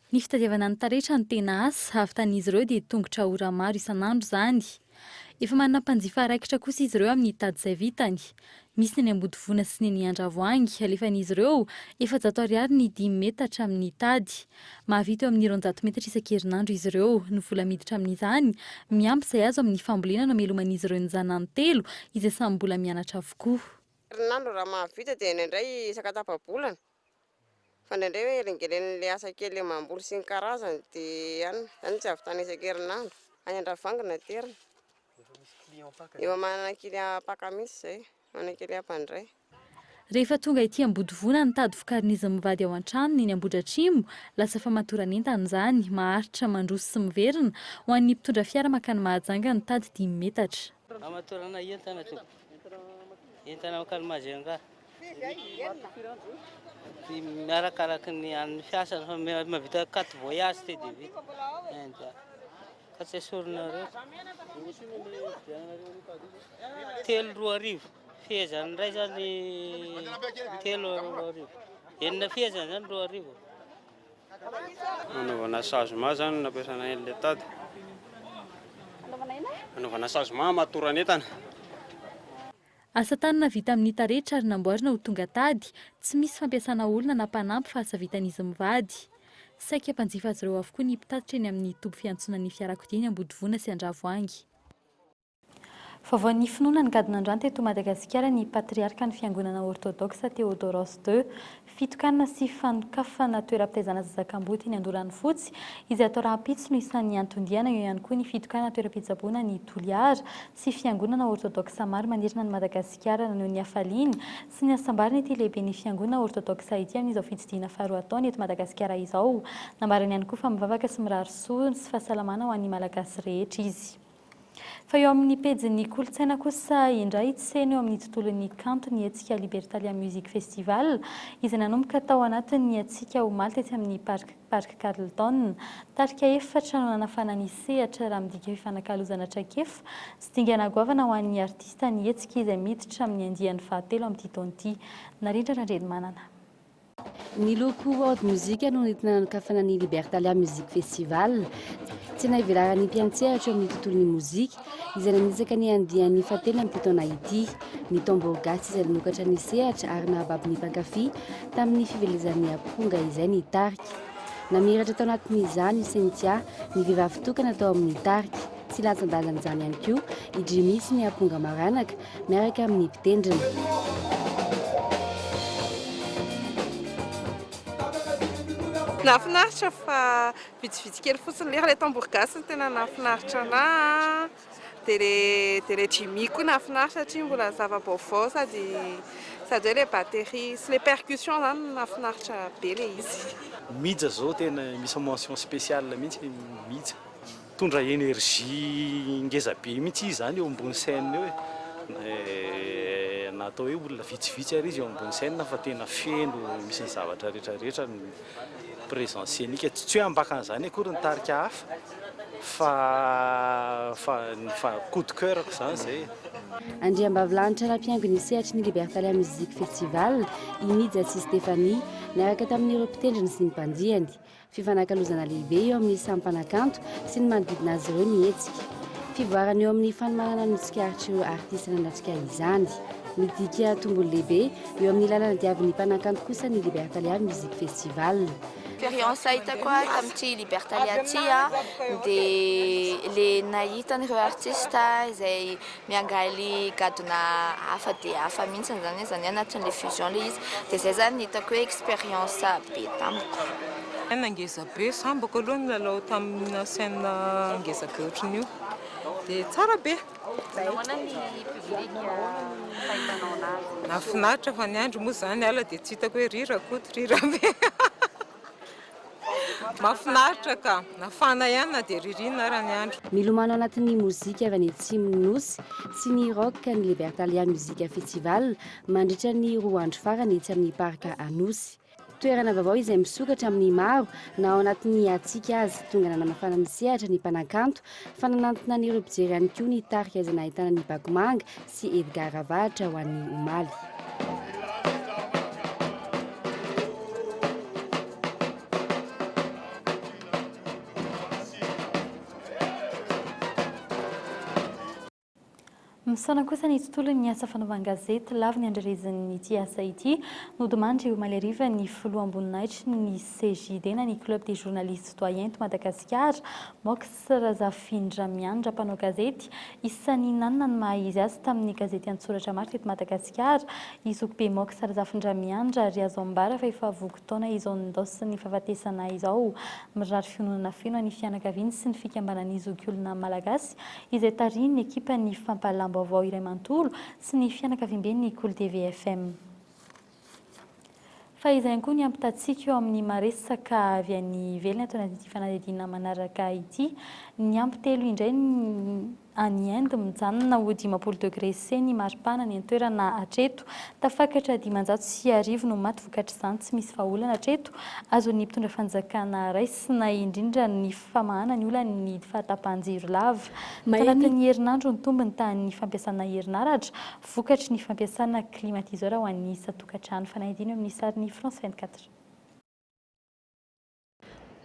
Ny fitadiavana ny taretra no tena asa, havitan'izy ireo dia tongotra ora maro isan'andro izany. Efa manana mpanjifa raikitra kosa izy ireo amin'ny tady izay vitany. Misy ny any Ambodivona sy ny eny Andravoahangy, alefan'izy ireo 400 ariary ny dimy metatra amin'ny tady. Mahavita eo amin'ny 200 metatra isan-kerinandro izy ireo. Ny vola miditra amin'izany, miampy izay azo amin'ny fambolena no ameloman'izy ireo ny zanany telo, izay samy mbola mianatra avokoa. Herinandro raha mahavita dia indraindray isaka tapa-bolana fa indraindray hoe elingelen'ilay asa kely ilay mamboly sy ny karazany dia any, izany tsy ahavitana isan-kerinandro. Any Andravoahangy no aterina. Efa manana client mpaka mihitsy izay, manana client mpandray. Rehefa tonga ety Ambodivona ny tady vokarin'izy mivady ao an-tranony eny Ambohidratrimo, lasa famatoran'entana izany, maharitra mandroso sy miverina, ho an'ny mpitondra fiara mankany Mahajanga ny tady dimy metatra. Famatorana entana tompoko. Entana mankany Majunga. Miarakaraky ny an'ny fiasana fa mahavita quatre voyages ty dia vita. Ka tsy esorinareo. 2003. Fehezany iray zany 2003. Enina fehezany zany 2000. Anaovana sazoma zany no nampiasana an'ilay tady. Anaovana sazoma hamatoran'entana. Asa tanana vita amin'ny taretra ary namboarina ho tonga tady, tsy misy fampiasana olona na mpanampy fa asa vitan'izy mivady. Saika mpanjifa azy ireo avokoa ny mpitatitra eny amin'ny toby fiantsonan'ny fiarakodia eny Ambodivona sy Andravoahangy. Vaovaon'ny finoana nigadona androany teto Madagasikara ny Patriarkan'ny Fiangonana Ortodoksa Theodoros ii. Fitokanana sy fanokafana toeram-pitaizana zaza kamboty eny Andolanifotsy, izay atao rahampitso no isan'ny anton-diana, eo ihany koa ny fitokanana toeram-pitsaboana any Toliara sy fiangonana Ortodoksa maro manerana an'i Madagasikara. Naneho ny hafaliany sy ny hasambarany ity lehiben'ny fiangonana Ortodoksa ity amin'izao fitsidihana faharoa ataony eto Madagasikara izao. Nambarany ihany koa fa mivavaka sy mirary soa sy fahasalamana ho an'ny Malagasy rehetra izy. Fa eo amin'ny pejin'ny kolontsaina kosa indray, tsena eo amin'ny tontolon'ny kanto ny hetsika Libertalia Music Festival, izay nanomboka tao anatin'ny hatsiaka omaly tetsy amin'ny Parc Parc Carlton. Tarika efatra no nanafana ny sehatra raha midika fifanakalozana traikefa sy dingana goavana ho an'ny artista ny hetsika izay miditra amin'ny andiany fahatelo amin'ity taona ity. Narindra Randrianimanana. Ny loko World Music no nentina nanokafana ny Libertalia Music Festival. Tsena ivelaran'ny mpiantsehatra eo amin'ny tontolon'ny mozika, izay nanitsaka ny andiany fahatelo amin'ity taona ity. Ny Tambour Gasy izay nanokatra ny sehatra ary nahababo ny mpankafy tamin'ny fivelezan'ny amponga izay ny tarika. Namiratra tao anatin'izany i Cynthia, ny vehivavy tokana tao amin'ny tarika. Tsy latsa-danjan'izany ihany koa i Jimmy sy ny amponga maranaka, miaraka amin'ny mpitendriny. Nahafinaritra fa vitsivitsy kely fotsiny le, ilay tambour gasy no tena nahafinaritra anah, dia le dia le Jimmy koa nahafinaritra satria mbola zava-baovao sady sady hoe le batterie sy le percussion zany nahafinaritra be le izy. Mija zao tena misy mention spéciale mihitsy Mija. Mitondra énergie ngeza be mihitsy izy zany eo ambony scène eo e. Na atao hoe olona vitsivitsy ary izy eo ambony scène fa tena feno misy ny zavatra rehetra rehetra ny présence scénique. Tsy hoe ambakan'izany akory ny tarika hafa fa fa fa coup de coeur-ko zany zay e. Andriambavilanitra nampihaingo ny sehatry ny Libertalia Music Festival i Mija sy Stéphanie niaraka tamin'ireo mpitendriny sy ny mpandihany. Fifanakalozana lehibe eo amin'ny samy mpanakanto sy ny manodidina azy ireo ny hetsika. Fivoarana eo amin'ny fanomanana no tsikaritr'ireo artista nanatrika izany. Midika tombony lehibe eo amin'ny lalana diavin'ny mpanakanto kosa ny Libertalia Music Festival. Expérience hitako tamin'ity Libertalia ity dia le nahita an'ireo artiste izay miangaly gadona hafa dia hafa mihitsy izany, izany hoe anatin'ilay fusion ilay izy, dia izay izany no hitako hoe expérience be tamiko. Scène ngeza be, sambako aloha nilalao tamina scène ngeza be ohatran'io, dia tsara be. Nahoana ny public fahitanao anazy? Nahafinaritra fa ny andro moa izany ala dia tsy hitako hoe ry Rakoto ry Rabe. Mahafinaritra ka! Nafana ihany na dia ririnina ara ny andro. Milomano anatin'ny mozika avy any atsimon'ny Nosy sy ny rock ny Libertalia Music Festival mandritra ny roa andro farany etsy amin'ny Parc Anosy. Toerana vaovao izay misokatra amin'ny maro na ao anatin'ny hatsiaka aza. Tonga nanamafana ny sehatra ny mpanakanto fa nanantona an'ireo mpijery ihany koa ny tarika izay nahitana ny Bakomanga sy Edgar Ravaratra ho an'ny omaly. Misaona kosa ny tontolon'ny asa fanaovan-gazety lavo ny andrarezin'ity asa ity. Nodimandry omaly hariva ny filoham-boninahitry ny CJD na ny Club des Journalistes Doyens eto Madagasikara, Mox Razafindramiandra, mpanao gazety. Isan'ny nanana ny maha izy azy tamin'ny gazety an-tsoratra maro teto Madagasikara i Zokibe Mox Razafindramiandra ary azo ambara fa efa voky taona izao nindaosin'ny fahafatesana izao. Mirary fiononana feno an'ny fianakaviany sy ny fikambanan'ny zokiolona malagasy izay tarihin'ny ekipan'ny fampahalalam-baovao iray manontolo sy ny fianakaviamben'ny Kolo TV FM. Fa izay ihany koa ny ampitantsika eo amin'ny maresaka avy any ivelany ato anatin'ity fanadihadiana manaraka ity. Niampy telo indray ny any Inde, mijanona ho 50 degré C ny maripana any an-toerana hatreto. Tafakatra 1500 no maty vokatr'izany, tsy misy vahaolana hatreto azon'ny mpitondra fanjakana raisina, indrindra ny famahana ny olan'ny fahatapahan-jiro lava. Tao anatin'ny herinandro nitombo ny tahan'ny fampiasana herinaratra vokatry ny fampiasana climatiseur ho an'ny isan-tokantrano. Fanahidina eo amin'ny sarin'ny France 24.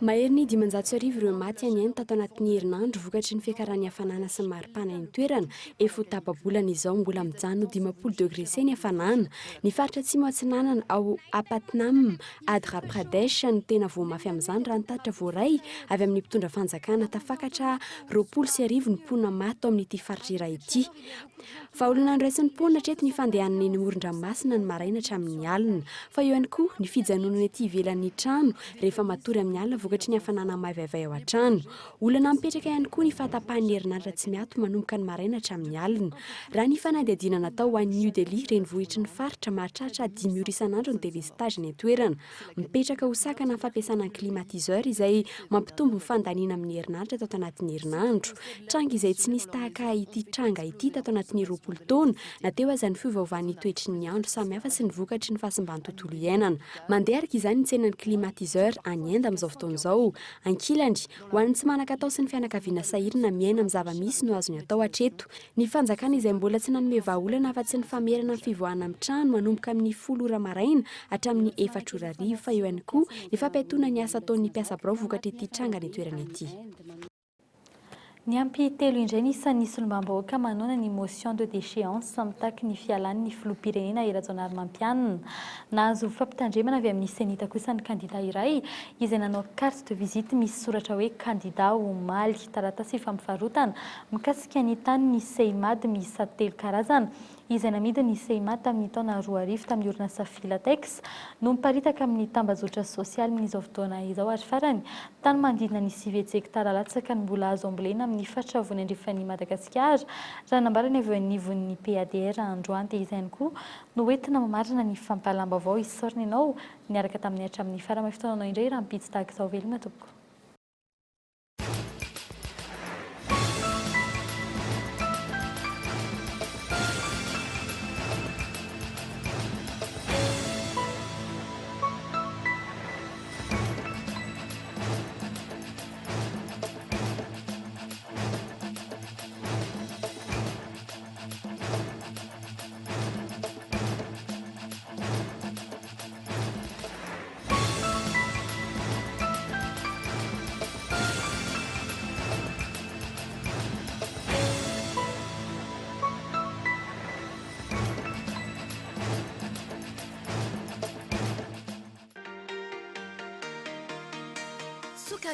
Maherin'ny 1500 ireo maty any Inde tato anatin'ny herinandro vokatry ny fiakaran'ny hafanana sy ny maripana eny an-toerana. Efa ho tapa-bolana izao mbola mijanona ho 50 degré C ny hafanana. Ny faritra atsimo atsinanana ao Apatnam, Adhra Pradesh no tena voa mafy amin'izany raha ny tatitra voaray avy amin'ny mpitondra fanjakana. Tafakatra 1020 ny mponina maty tao amin'ity faritra iray ity. Vahaolana noraisin'ny mponina hatreto ny fandehanana eny amoron-dranomasina ny maraina hatramin'ny alina. Fa eo ihany koa ny fijanonana ety ivelan'ny trano rehefa matory amin'ny alina vokatry ny hafanana maivaivay ao an-trano. Olana mipetraka ihany koa ny fahatapahan'ny herinaratra tsy miato manomboka ny maraina hatramin'ny alina. Raha ny fanadihadiana natao ho an'i New Delhi, renivohitry ny faritra, mahatratra dimy ora isan'andro ny delestazy eny an-toerana. Mipetraka ho sakana ny fampiasana ny climatiseur izay mampitombo ny fandaniana amin'ny herinaratra tato anatin'ny herinandro. Tranga izay tsy nisy tahaka ity tranga ity tato anatin'ny 20 taona, na teo aza ny fiovaovan'ny toetry ny andro samihafa sy ny vokatry ny fahasimban'ny tontolo iainana. Mandeha araka izany ny tsenan'ny climatiseur any Inde amin'izao fotoana izao. Ankilany, ho an'ny tsy manan-katao sy ny fianakaviana sahirana miaina amin'ny zava-misy no azony atao hatreto. Ny fanjakana izay mbola tsy nanome vahaolana afa-tsy ny famerana ny fivoahana amin'ny trano manomboka amin'ny folo ora maraina hatramin'ny efatra ora hariva fa eo ihany koa ny fampiatoana ny asa ataon'ny mpiasa birao vokatr'ity tranga any an-toerana ity. Niampy telo indray ny isan'ny solombavambahoaka manohana ny motion de déchéance mitaky ny fialan'ny filoham-pirenena Hery Rajaonarimampianina. Nahazo fampitandremana avy amin'ny Cenit kosa ny kandida iray izay nanao carte de visite misy soratra hoe kandida omaly. Taratasy ifampivarotana mikasika ny tanin'ny Seimad miisa telo karazana. izay namidin'ny Seimat tamin'ny taona 2000 tamin'ny orinasa Filatex no miparitaka amin'ny tambajotra sosialy min'izao fotoana izao ary farany, tany manodidina ny 9 hektara latsaka no mbola azo ambolena amin'ny faritra avony andrefan'i Madagasikara, raha nambarany avy eo anivon'ny PADR androany. Dia izay ihany koa no hoentina mamarana ny fampahalam-baovao. Isaorana ianao niaraka taminay hatramin'ny farany. Mahay fotoana anao indray rahampitso tahaka izao. Veloma tompoko.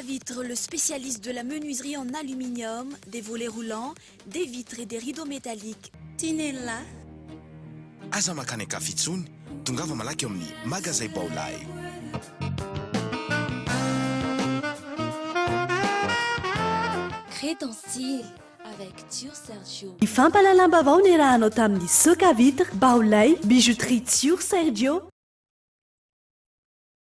Vitre, le spécialiste de la menuiserie en aluminium, des volets roulants, des vitres et des rideaux métalliques. Tinella. Aza mankany an-kafa intsony, tongava malaky ao amin'ny Magazay Baolai. Crée ton style avec Tsior Sergio. Ny fampahalalam-baovao niarahanao tamin'ny Soca Vitre, Baolai, Bijouterie Tsior Sergio.